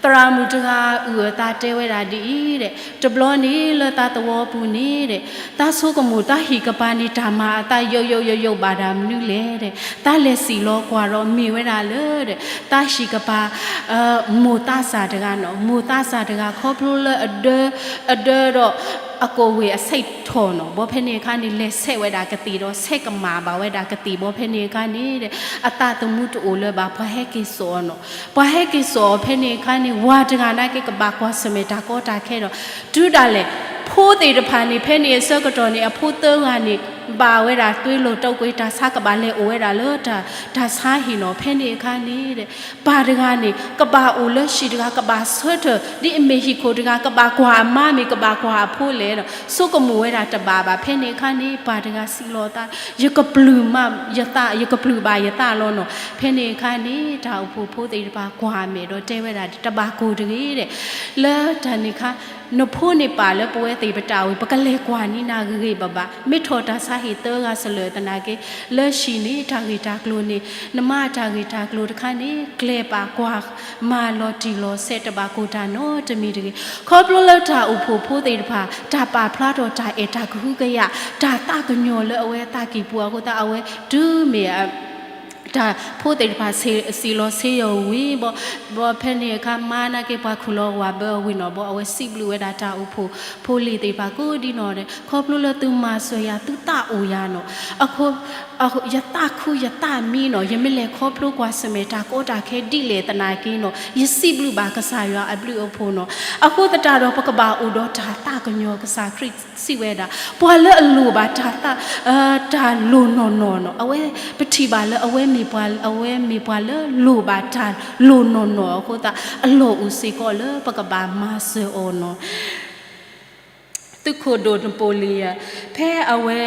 သရၣ်မုၣ်တဂၤအုၣ်အသးတဲဝဲဒၣ်ဒ်အံၤ, တဘျီန့ၣ်လၢသးသဝီပူၤန့ၣ်, သးဆိကမိၣ်သးဟံၣ်ကပၤန့ၣ် တၢ်မၤအသးယိယိယိယိဘၣ်ဒၣ်မနုၤလဲၣ်, သးလဲၤစံၣ်လီၤကွၢ်ဒီးမ့ၢ်ဝဲဒၣ်လၢ သးဟံၣ်ကပၤ မိၢ်သးစၢ်တဂၤနီၤ, မိၢ်သးစၢ်တဂၤ ခီဖျိလၢအဒၢ, အဒၢဒီး အကိၣ်ဝ့ၢ်အဆဲးထီၣ်နီၤ, ဘီဖဲန့ၣ်အခါန့ၣ် လဲၤဆဲးဝဲဒၣ်ကသ့ၣ်ဒီး ဆဲးကမၣ်ဘၣ်ဝဲဒၣ်ကသ့ၣ်, ဘီဖဲန့ၣ်အခါန့ၣ် အသးသမူတအိၣ်လၢၤဘၣ်, ပှၤဟဲက့ၤစိာ်အီၤနီၤ, ပှၤဟဲက့ၤစိာ်အီၤဖဲန့ၣ်အခါန့ၣ် ဝၤတဂၤနာ်က့ ကဘၣ်ကွၢ်ဆၢၣ်မဲာ်တၢ်ကီတၢ်ခဲဒီး တုၤဒၣ်လဲာ် ဖိသ့ၣ်တဖၣ်န့ၣ် ဖဲန့ၣ်အဆၢကတီၢ်န့ၣ် အဖိသၢဂၤန့ၣ် ဘၣ်ဝဲဒၣ်သွ့လိာ်တိာ်ကွံာ်တၢ်ဆါ ကဘၣ်လဲၤအိၣ်ဝဲဒၣ်လၢ တၢ်ဆါဟံၣ်နီၤ, ဖဲန့ၣ်အခါန့ၣ် ပၢ်တဂၤန့ၣ် ကဘၣ်အိၣ်လၢဟံၣ်တဂၤ ကဘၣ်ဆၢထၢၣ် ဒ်အမ့ၢ်ဟံၣ်ခိၣ်တဂၤ ကဘၣ်ကွၢ်အမါမ့ၢ် ကဘၣ်ကွၢ်အဖိလဲၣ်ဒီး ဆိကမိၣ်ဝဲဒၣ်တဘၣ်ဘၣ်. ဖဲန့ၣ်အခါန့ၣ် ပၢ်တဂၤစံးလီၤသး, ယကပျုၢ်မးယသး, ယကပျုၢ်ဘၣ်ယသးလီၤနီၤ. ဖဲန့ၣ်အခါန့ၣ် တၢ်အိၣ်ဖှိၣ်ဖိသ့ၣ်တဖၣ်ကွၢ်အမဲာ်ဒီးတဲဝဲဒၣ် တဘၣ်ကိၢ်တဂ့ၤဒီး လၢတၢ်န့ၣ်အခါ နဖိန့ၣ်ပာ်လၢပဝဲသ့ၣ်ပတၢ်အိၣ်ဝဲ ပကလဲၤကွၢ်န့ၢ်နၤဂ့ၤဂ့ၤဘၣ်ဘၣ်, မ့ၢ်ထီၣ်တၢ်ဆါဟံၣ်သၢဂၤစလၢာ်သနာ်က့ လၢဟံၣ်န့ၣ် တၢ်ဂ့ၢ်တၢ်ကျိၤန့ၣ် နမါတၢ်ဂ့ၢ်တၢ်ကျိၤတခါန့ၣ် ကျဲၤပာ်ကွၢ်မၤလီၤတံၢ်လီၤဆဲး တဘၣ်ကိၢ်တၢ်နီတမံၤတဂ့ၤ. ခီဖျိလၢတၢ်အိၣ်ဖှိၣ်ဖိသ့ၣ်တဖၣ် တၢ်ပာ်ဖျါထီၣ်တၢ်အဲၣ်တၢ်ကဟုကယာ် တၢ်သးကညီၤလၢအဝဲအသးကံၢ်ပူၤအဃိသတး အဝဲတုၤမ့ၢ် တၢ်ဖိသ့ၣ်တဖၣ် စံၣ်လီၤဆ့ယီၤဝံၤဘီ, ဘီဖဲန့ၣ်အခါ မါနာ်က့ ပှၤခူၣ်လီၤဝၤဘၢအဝံၤနီၤဘီ အဝဲစံးဘျုးဝဲဒၣ်တၢ်အိၣ်ဖှိၣ်ဖိလံၤသ့ၣ်တဖၣ်ကိးဒ်နီၢ်ဒဲး ခီဖျိလၢသုမၤစၢၤယၤ သုသးအိၣ်ယၤနီၤ, အဃိ ယသးခုယသးမံနီၤ, ယမ့ၢ်လဲၤခီဖျိကွၢ်ဆၢၣ်မဲာ်တၢ်ကီတၢ်ခဲဒ်လဲၣ်သနာ်က့နီၤ, ယစံးဘျုးဘၣ်ကစၢ်ယွၤအဘျုးအဖှိၣ်နီၤ. အဃိသတးဒီး ပကဘၣ်အိၣ်ဒီးတၢ်သးကညီၤ ကစၢ်ခရံာ်စံးဝဲဒၣ် ပှၤလၢအလိၣ်ဘၣ်တၢ်သး တၢ်လိၣ်နီၢ်နီၢ်နီၤ, အဝဲ ပထံၣ်ဘၣ်လၢအဝဲမ့ၢ်ပှၤ အဝဲမ့ၢ်ပှၤလၢလိၣ်ဘၣ်တၢ်လိၣ်နီၢ်နီၢ်အဃိသတး အလီၢ်အိၣ်စ့ၢ်ကီးလၢပကဘၣ်မၤစၢၤအီၤနီၤ. သုးခိၣ်ဒိၣ်နပိလံယၢၣ် ဖဲအဝဲ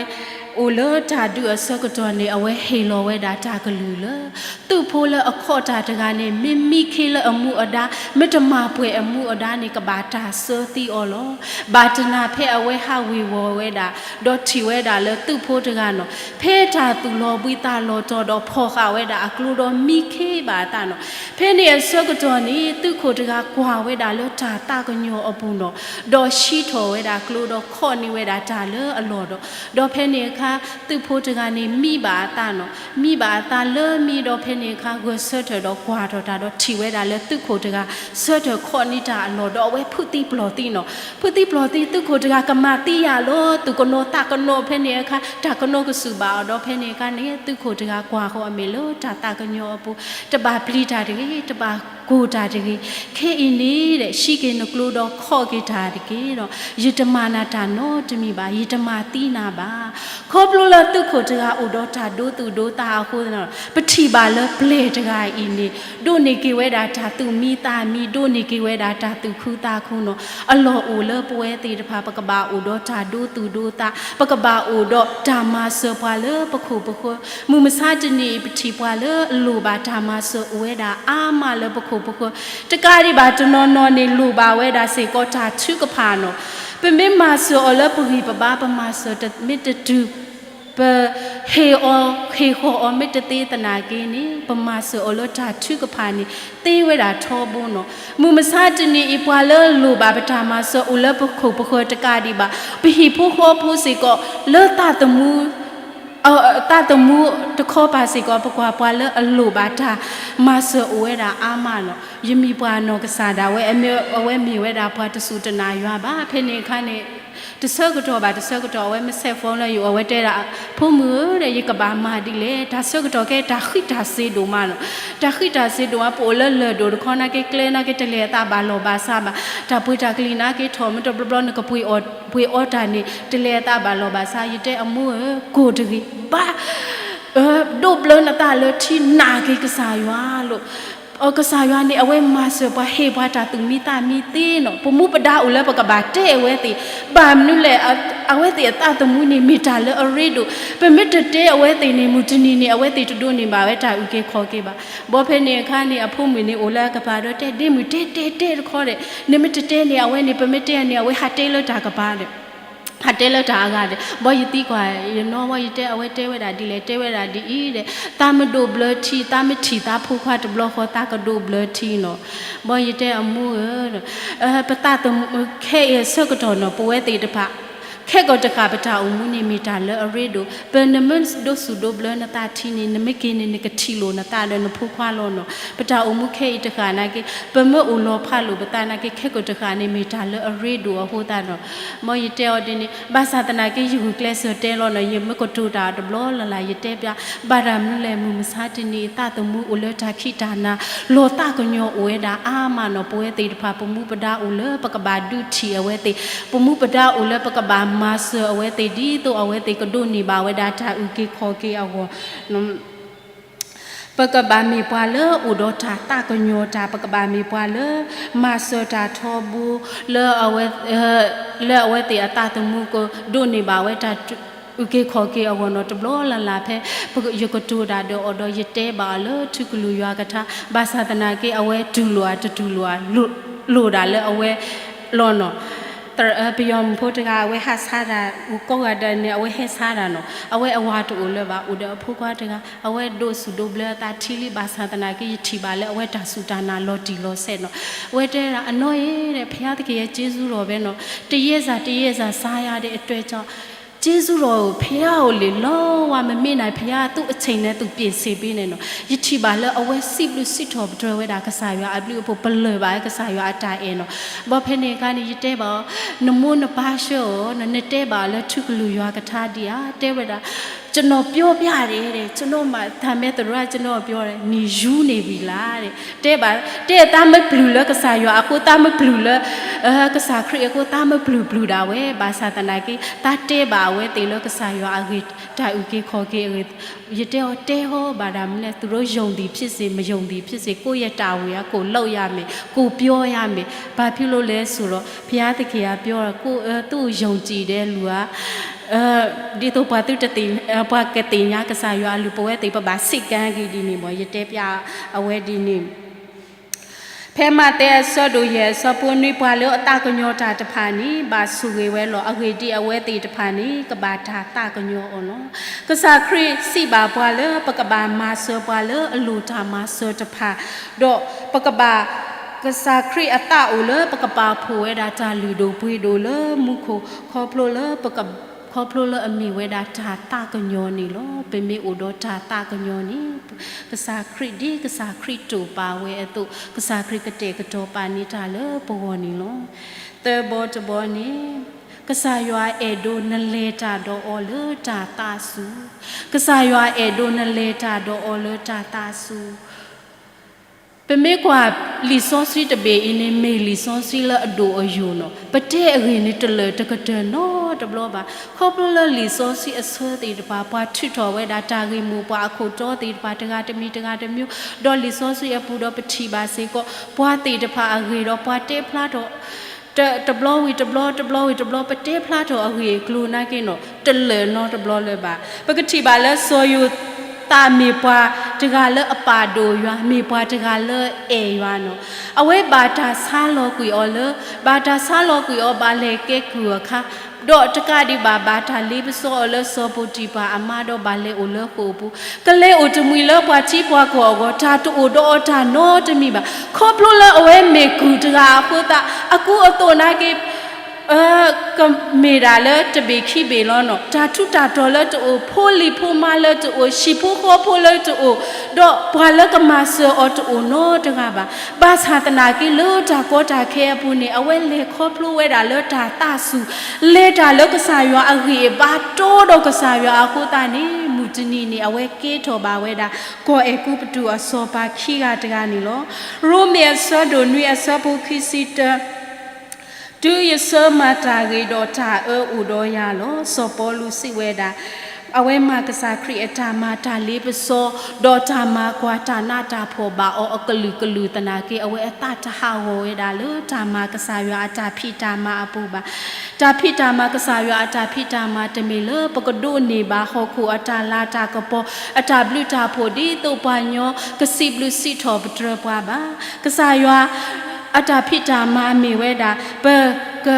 အိၣ်လၢတၢ်ဒုးအဆၢကတီၢ်န့ၣ် အဝဲဟ့ၣ်လီၤဝဲဒၣ်တၢ်ကလုၢ်လၢ သုးဖိလၢအခီၣ်တၢ်တဂၤန့ၣ် မ့ၢ်မံခ့လၢအမူအဒါ မ့ၢ်တမၤပှဲၤအမူအဒါန့ၣ် ကဘၣ်တၢ်စၢသံအီၤလီၤ. ဘၣ်တနၤဖဲအဝဲဟးဝ့ၤဝီၤဝဲဒၣ် ဒီးထံၣ်ဝဲဒၣ်လၢသုးဖိတဂၤနီၤ ဖဲတၢ်သူၣ်လီၤဘှံးသးလီၤတီၤဒီးဖီၣ်ဃာ်ဝဲဒၣ်အကျိဒီး မံခ့ဘၣ်အသးနီၤ. ဖဲန့ၣ်အဆၢကတီၢ်န့ၣ် သုးခိၣ်တဂၤကွၢ်ဝဲဒၣ်လၢတၢ်သးကညီၤအပူၤနီၤ, ဒီးဟံးထီၣ်ဝဲဒၣ်ကျိဒီးခီၣ်န့ၢ်ဝဲဒၣ်တၢ်လၢအလီၢ်ဒီး, ဒီးဖဲန့ၣ်အခါ သုးဖိတဂၤန့ၣ် မံဘၣ်အသးနီၤ, မံဘၣ်အသးလၢမံဒီး ဖဲန့ၣ်အခါ ဂဲၤဆၢထၢၣ်ဒီးကွၢ်ထီၣ်တၢ်ဒီးထံၣ်ဝဲဒၣ်လၢသုးခိၣ်တဂၤ ဆၢထၢၣ်ခီၣ်န့ၢ်တၢ်အလီၢ်ဒီး အဝဲဖုးသံပျီၢ်သံနီၤ, ဖုးသံပျီၢ်သံ သုးခိၣ်တဂၤကမၤသံယၤလီၤ, သူၣ်ကနိးသးကနိး ဖဲန့ၣ်အခါ တၢ်ကနိးကစုာ်ဘၣ်အီၤဒီး ဖဲန့ၣ်အခါန့ၣ် သုးခိၣ်တဂၤကွၢ်ဃီအမဲာ်လၢတၢ်သးကညီၤအပူၤ တဘၣ်ပျံၤတၢ်တဂ့ၤ, တဘၣ်ကိၢ်တၢ်တဂ့ၤ, ခဲအံၤန့ၣ် ဟံးက့ၤနကျိဒီးခီၣ်က့ၤတၢ်တက့ၢ်ဒီး ယတမၤနၤတၢ်နီတမံၤဘၣ်, ယတမၤသံနၤဘၣ်. ခီဖျိလၢသုးခိၣ်တဂၤအိၣ်ဒီးတၢ်ဒိသူၣ်ဒိသးအဃိသတး ပထံၣ်ဘၣ်လၢပျဲၢ်တဂၤအံၤန့ၣ် ဒိးန့ၢ်က့ၤဝဲဒၣ်တၢ်သူၣ်မံသးမံ, ဒိးန့ၢ်က့ၤဝဲဒၣ်တၢ်သူၣ်ခုသးခုနီၤ, အလီၢ်အိၣ်လၢပဝဲသ့ၣ်တဖၣ် ပကဘၣ်အိၣ်ဒီးတၢ်ဒိသူၣ်ဒိသး, ပကဘၣ်အိၣ်ဒီးတၢ်မၤစၢၤပှၤလၢပခိၣ်ပဃၢၤ, မုၢ်မဆါတနံၤအံၤ ပထံၣ်ပှၤလၢအလိၣ်ဘၣ်တၢ်မၤစၢၤအိၣ်ဝဲဒၣ်အါမးလၢပခိၣ်ပဃၢၤ, တကးဒံးဘၣ်တနီၤနီၤန့ၣ် လိၣ်ဘၣ်ဝဲဒၣ်စ့ၢ်ကီးတၢ်ထုကဖၣ်နီၤ, ပမ့ၢ်မၤစၢၤအီၤလၢပဂံၢ်ပဘါ ပမၤစၢၤမ့ၢ်တတုၤ ပဟ့ၣ်အီၤ ဟ့ၣ်ဃီၤအီၤမ့ၢ်တသ့သနာ်က့န့ၣ် ပမၤစၢၤအီၤလၢတၢ်ထုကဖၣ်န့ၣ် သ့ဝဲဒၣ်ထီဘိနီၤ. မုၢ်မဆါတနံၤအံၤ ပှၤလၢအလိၣ်ဘၣ်ပတၢ်မၤစၢၤအိၣ်လၢပခိၣ်ပဃၢၤတကးဒံးဘၣ်, ပဟံၣ်ဖိဃီဖိစ့ၢ်ကီး လၢသးသမူ သးသမူတခီပၤစ့ၢ်ကီး ပကွၢ်ပှၤလၢအလိၣ်ဘၣ်တၢ်မၤစၢၤအိၣ်ဝဲဒၣ်အါမးနီၤ. ယမ့ၢ်ပှၤနီၢ်ကစၢ်ဒၣ်ဝဲ အဝဲမ့ၢ်ဝဲဒၣ်ပှၤတစူၢ်တနာ်ယွၤဘၣ်. ဖဲန့ၣ်အခါန့ၣ် တဆၢကတီၢ်ဘၣ်တဆၢကတီၢ် အဝဲမ့ၢ်ဆဲး phone လၢယအိၣ် အဝဲတဲဒၣ် ဖိမုၣ်ဧၢ ယကဘၣ်မၤဒ်လဲၣ်. တၢ်ဆၢကတီၢ်ခဲအံၤ တၢ်ဃံးတၢ်စ့ၤဒိၣ်မးနီၤ. တၢ်ဃံးတၢ်စ့ၤဒိၣ်မး ပအိၣ်လၢလၢၢ်ဒိၣ်တခီနာ်က့ ကျဲနာ်က့ တလဲၤအသးဘၣ်လီၢ်ဘၣ်စးဘၣ်. တၢ်ပှ့ၤတၢ်ကလံၤနာ်က့ ထီၣ်မ့ၢ်တဘျီဘျီ နကပှ့ၤအီၣ်တၢ်န့ၣ် တလဲၤအသးဘၣ်လီၢ်ဘၣ်စး. ယတဲအမိၢ်ဧၢ ကိၢ်တဂ့ၤ ဘၣ် ဒိးဘျၢနသးလၢထံ နာ်က့ၤကစၢ်ယွၤလိၤ. ကစၢ်ယွၤန့ၣ် အဝဲမၤစၢၤပှၤ ဟ့ၣ်ပှၤတၢ်သူၣ်မံသးမံသ့နီၤ. ပမူပဒါအိၣ်လၢပကဘၣ်တဲအဝဲသ့ၣ်, ဘၣ်မနုၤလဲၣ်, အဝဲသ့ၣ်အသးသမူန့ၣ် မ့ၢ်တၢ်လၢအရ့ဒိၣ်. ပမ့ၢ်တတဲအဝဲသ့ၣ်န့ၣ် မုၢ်တနံၤန့ၣ် အဝဲသ့ၣ်တဒိးန့ၢ်ဘၣ်ဝဲတၢ်အုၣ်က့ၤခီၣ်က့ၤဘၣ်. ဘီဖဲန့ၣ်အခါန့ၣ် အဖိမုၣ်န့ၣ်အိၣ်လၢအကပၤဒီး တဲဒ့မုၣ် တဲတဲတဲတခီဒီး နမ့ၢ်တတဲန့ၣ် အဝဲန့ၣ် ပမ့ၢ်တဲန့ၣ် အဝဲဟးတဲလၢတၢ်ကပၤဒီး ဟးတဲလၢတၢ်အဂၤဒီး ဘီယသံကွၢ် ယနီၢ်ဘီယတဲ အဝဲတဲဝဲဒၣ်ဒ်လဲၣ် တဲဝဲဒၣ်ဒ်အံၤဒီး သးမ့ၢ်ဒိးဘျၢထံ သးမ့ၢ်ထံၣ်သးဖိခွါတဘျီဃီ သးကဒိးဘျၢထံနီၤ. ဘီယတဲအမိၢ်ဧၢ ပသးသမူ ခဲအံၤအဆၢကတီၢ်နီၤ ပဝဲသ့ၣ်တဖၣ် ခဲကိာ်တဃၣ် ပတၢ်အိၣ်မူန့ၣ် မ့ၢ်တၢ်လၢအရ့ဒိၣ်. ပနမ့ၢ်ဒိးစူၣ်ဒိးဘျၢနသးထံန့ၣ် နမ့ၢ်က့ၤန့ၣ် နကထံၣ်လိာ်နသးဒီးနဖိခွါလီၤနီၤ. ပတၢ်အိၣ်မူခဲအံၤတဃၣ်နာ်က့ ပမ့ၢ်အိၣ်လီၤဖးလိာ်ပသးနာ်က့ ခဲကိာ်တဃၣ်န့ၣ် မ့ၢ်တၢ်လၢအရ့ဒိၣ်အဃိသတးနီၤ. မ်ယတဲအီၤဒ်န့ၣ် ဘၣ်ဆၣ်သနာ်က့ ယဂုာ်ကျဲးစၢးတဲလီၤနီၤ ယမ့ၢ်ကတိၤတၢ်တဘျီလၢ်လၢ် ယတဲပျး ဘၣ်တၢ်မနုၤလဲၣ် မုၢ်မဆါတနံၤ သးသမူအိၣ်လၢတၢ်ခံးတၢ်နၤ လီၤသးကညီၤအိၣ်ဝဲဒၣ်အါမးနီၤ. ပဝဲသ့ၣ်တဖၣ် ပမူပဒါအိၣ်လၢပကဘၣ်ဒုးထံၣ်အဝဲသ့ၣ်, ပမူပဒါအိၣ်လၢပကဘၣ်မၤစၢၤအဝဲသ့ၣ် ဒ်သိးအဝဲသ့ၣ်ကဒိးန့ၢ်ဘၣ်ဝဲဒၣ်တၢ်အုၣ်က့ၤခီၣ်က့ၤအဂီၢ် ပကဘၣ်မ့ၢ်ပှၤလၢအိၣ်ဒီးတၢ်သးကညီၤတၢ်, ပကဘၣ်မ့ၢ်ပှၤလၢ မၤစၢၤတၢ်ထီဘိ လၢ လၢအဝဲသ့ၣ်အသးသမူကဒိးန့ၢ်ဘၣ်ဝဲတၢ်အုၣ်က့ၤခီၣ်က့ၤအဂီၢ်နီၤ. တဘျီလၢ်လၢ်ဖဲ ယကတိၤတၢ်ဒီးအီၤဒီး ယတဲဘၣ်အီၤလၢထူကလုာ်ယွၤကထါ, ဘၣ်ဆၣ်သနာ်က့ အဝဲတူၢ်လိာ်အတတူၢ်လိာ် လိၣ်ဒၣ်လၢအဝဲလီၤနီၤ. ပယီၤမုၣ်ဖိတဂၤ အဝဲဟးဆါတၢ် ကိးဂၤဒဲးန့ၣ် အဝဲဟဲဆါတၢ်နီၤ. အဝဲအဝၤတအိၣ်လၢၤဘၣ် အိၣ်ဒီးအဖိခွါတဂၤ, အဝဲဒိးစူၣ်ဒိးဘျၢအသးထံလံ ဘၣ်ဆၣ်သနာ်က့ ယထံၣ်ဘၣ်လၢအဝဲတၢ်စူၢ်တၢ်နာ်လီၤတံၢ်လီၤဆဲးနီၤ. အဝဲတဲဒၣ် အနီၢ်အံၤ ဘုရားသခင်ရဲ့ကျေးဇူးတော်ပဲနီၤ, တရက်စာ တရက်စာ စားရတဲ့အအတွက်ကြောင့် ကျေးဇူးတော်ကို ဘုရားကိုလေ လုံးဝမမေ့နိုင်, ဘုရားသူ့အချိန်နဲ့သူ ပြင်ဆင်ပေးနေနော်. ယထံၣ်ဘၣ်လၢအဝဲ စံးဘျုးစံးထီၣ်ပတြၢၤဝဲဒၣ် ကစၢ်ယွၤအဘျုးအဖှိၣ် ပလၢၢ်ဘၣ်ဝဲ ကစၢ်ယွၤအတၢ်အဲၣ်နော်. ဘီဖဲန့ၣ်အခါန့ၣ် ယတဲဘၣ်အီၤ, နမိၢ်နပၢ်ဆှၢအီၤ, နတဲဘၣ်အီၤလၢထူကလုာ်ယွၤကထါဒံးဧါ, တဲဝဲဒၣ် ကျွန်တော်ပြောပြတယ်တဲ့, ကျွန်တော်မှာ ဒါမဲ့သရၣ် ကျွန်တော်ပြောတယ်, နေယူနေပြီလားတဲ့. တဲဘၣ်, တဲသးမ့ၢ်ပျုၢ်လၢကစၢ်ယွၤအဃိ, သးမ့ၢ်ပျုၢ်လၢ ကစၢ်ခရံာ်အဃိ, သးမ့ၢ်ပျုၢ်ပျုၢ်ဒၣ်ဝဲ, ဘၣ်ဆၣ်သနာ်က့ သးတဲဘၣ်အဝဲသ့ၣ်လၢကစၢ်ယွၤအဂ့ၢ်, တၢ်အုၣ်က့ၤခီၣ်က့ၤအဂ့ၢ်, ယတဲအီၤတဲဟီဘၣ်ဒၣ်မနုၤလဲၣ်, သူတို့ယုံသည်ဖြစ်စေ, မယုံသည်ဖြစ်စေ, ကိုယ့်ရဲ့တာဝန်က ကိုယ်လုပ်ရမယ်, ကိုယ်ပြောရမယ်. ဘာဖြစ်လို့လဲဆိုတော့ ဘုရားသခင်ကပြောတာ, ကိုယ့်, အဲ, သူ့ကိုယုံကြည်တဲ့လူက အဲ, ဒ်သိးပှၤသုတသ့ၣ်, အဲ, ပှၤကသ့ၣ်ညါကစၢ်ယွၤအလုၢ် ပဝဲသ့ၣ် ပဘၣ်စံးကါက့ၤဒ်န့ၣ်မ့ၢ် ယတဲပျးအဝဲဒ်န့ၣ်. ဖဲမးသဲအဆၢဒိၣ်ယဲၢ်အဆၢဖိနွံ ပှၤလၢအသးကညီၤတၢ်တဖၣ်န့ၣ် ဘၣ်ဆိၣ်ဂ့ၤဝဲလီၤ. အဂ့ၢ်ဒ်အံၤ အဝဲသ့ၣ်တဖၣ်န့ၣ် ကဘၣ်တၢ်သးကညီၤအီၤလီၤ. ကစၢ်ခရံာ်စံးဘၣ်ပှၤလၢ ပကဘၣ်မၤစၢၤပှၤလၢအလိၣ်တၢ်မၤစၢၤတဖၣ်, ဒီးပကဘၣ် ကစၢ်ခရံာ်အသးအိၣ်လၢ ပကပာ်ဖှိၣ်ဝဲဒၣ်တၢ်လုၢ်ဒိၣ်ပှ့ၤဒိၣ်လၢမူခိၣ် ခီဖျိလၢပက ခီဖျိလၢအမ့ၢ်ဝဲဒၣ်တၢ်သးကညီၤန့ၣ်လီၤ. ပမ့ၢ်အိၣ်ဒီးတၢ်သးကညီၤန့ၣ် ကစၢ်ခရံာ်ဒ်ကစၢ်ခရံာ်တိာ်ပာ်ဝဲအသိး ကစၢ်ခရံာ်ကတဲာ်ကတီၤပာ်န့ၢ်တၢ်လၢပဂီၢ်န့ၣ်လီၤ. သၢဘီတဘီန့ၣ် ကစၢ်ယွၤအဲၣ်ဒိးနလဲၤတၢ်ဒီးအီၤလၢတၢ်သးစူၤ, ကစၢ်ယွၤအဲၣ်ဒိးနလဲၤတၢ်ဒီးအီၤလၢတၢ်သးစူၤ. ပမ့ၢ်ကွၢ်လံာ်စီဆှံတဘ့ၣ်အံၤန့ၣ် မ့ၢ်လံာ်စီဆှံလၢအဒိၣ်အယိာ်နီၤ, ပတဲအဂ့ၢ်န့ၣ် တလၢာ်တကတၢၢ်နီတဘျီဘၣ်. ခီဖျိလၢလံာ်စီဆှံအဆၢသ့ၣ်တဖၣ် ပှၤထုးထီၣ်ဝဲဒၣ်တၢ်ဂ့ၢ်မိၢ်ပှၢ်အခိၣ်တီသ့ၣ်တဖၣ် တဂၤတမံၤတဂၤတမံၤ, ဒီးလံာ်စီဆှံအပူၤဒီးပထံၣ်ဘၣ်စ့ၢ်ကီး ပှၤသ့ၣ်တဖၣ်အဂ့ၢ်ဒီး ပှၤတဲဖျါထီၣ် တ, တဘျီဝံၤတဘျီ တဘျီဝံၤတဘျီ ပတဲဖျါထီၣ်အဂ့ၢ်အကျိၤနာ်က့နီၤ တလၢာ်နီတဘျီလၢၤဘၣ်. ပကထံၣ်ဘၣ်လၢစီၤယိၤသးမ့ၢ်ပှၤ တဂၤလၢအပာ်ဒိၣ်ယွၤ, မ့ၢ်ပှၤတဂၤလၢအဲၣ်ယွၤနီၤ. အဝဲဘၣ်တၢ်ဆါလီၤကွံာ်အီၤလၢ, ဘၣ်တၢ်ဆါလီၤကွံာ်အီၤဘၣ်လဲၤကဲကုၢ်အခါ, ဒီးတကးဒံးဘၣ် ဘၣ်တၢ်လ့ပစီအီၤလၢစီၤပီတံၤဖၢ်အမါဒီးဘၣ်လဲၤအိၣ်လၢဃိာ်အပူၤ, ကလဲၤအိၣ်တမှံၤလၢပှၤထံပှၤကီၢ်အဂီၢ်, တၢ်တအိၣ်ဒီးအီၤတၢ်နီတမံၤဘၣ်. ခီဖျိလၢအဝဲမ့ၢ်ကုၢ်တဂၤအဃိသတး အကူအသိးနာ်က့ ကမ့ၢ်ဒၣ်လၢတဘ့ၣ်ခံဘ့ၣ်လီၤနီၤ. တၢ်ထူးတၢ်တီၤလၢတအိၣ်, ဖိလံၤဖိမါလၢတအိၣ်, ဟံၣ်ဖိဃီဖိလၢတအိၣ်, ဒီးပှၤလၢကမၤစၢၤအီၤတအိၣ်နီတဂၤဘၣ်. ဘၣ်ဆၣ်သနာ်က့လၢတၢ်ကီတၢ်ခဲအပူၤန့ၣ် အဝဲလဲၤခီဖျိဝဲဒၣ်လၢတၢ်သးစူၤ, လဲၤတၢ်လၢကစၢ်ယွၤအဂံၢ်အဘါတီဒီးကစၢ်ယွၤအဃိသတးန့ၣ် မုၢ်တနံၤန့ၣ် အဝဲကဲထီၣ်ဘၣ်ဝဲဒၣ် ကီၢ်အဲၤကူပတူးအစီၤပၤခံဂၤတဂၤန့ၣ်လီၤ. ရိမ့ၤအဆၢဒိၣ်နွံအဆၢဖိခံဆံတၢ တုၤယဆၢမၤတၢ်ဂ့ၤဒီးတၢ်အၢအိၣ်ဒီးယၤလီၤ. စီၤပီလူးစံးဝဲဒၣ်, အဝဲမၤကစၢ်ခရံာ်အတၢ်မၤတၢ်လ့ပစီ, ဒီးတၢ်မၤကွၢ်တၢ်နးတၢ်ဖှီၣ်ဘၣ်အီၤအကလုာ်ကလုာ်သနာ်က့ အဝဲအသးတဟးဂီၤဝဲဒၣ်လၢတၢ်မၤကစၢ်ယွၤအတၢ်ဖံးတၢ်မၤအပူၤဘၣ်. တၢ်ဖံးတၢ်မၤ ကစၢ်ယွၤအတၢ်ဖံးတၢ်မၤတမ့ၢ်လၢပကဒိးန့ၢ်ဘၣ်ဟီၣ်ခိၣ်အတၢ်လၤတၢ်ကပီၤ အတၢ်ဘျုးတၢ်ဖှိၣ်ဒ်သိးပှၤကညီကစံးဘျုးစံးထီၣ်ပတြၢၤပှၤဘၣ်. ကစၢ်ယွၤ အတၢ်ဖံးတၢ်မၤမ့ၢ်ဝဲဒၣ် ပက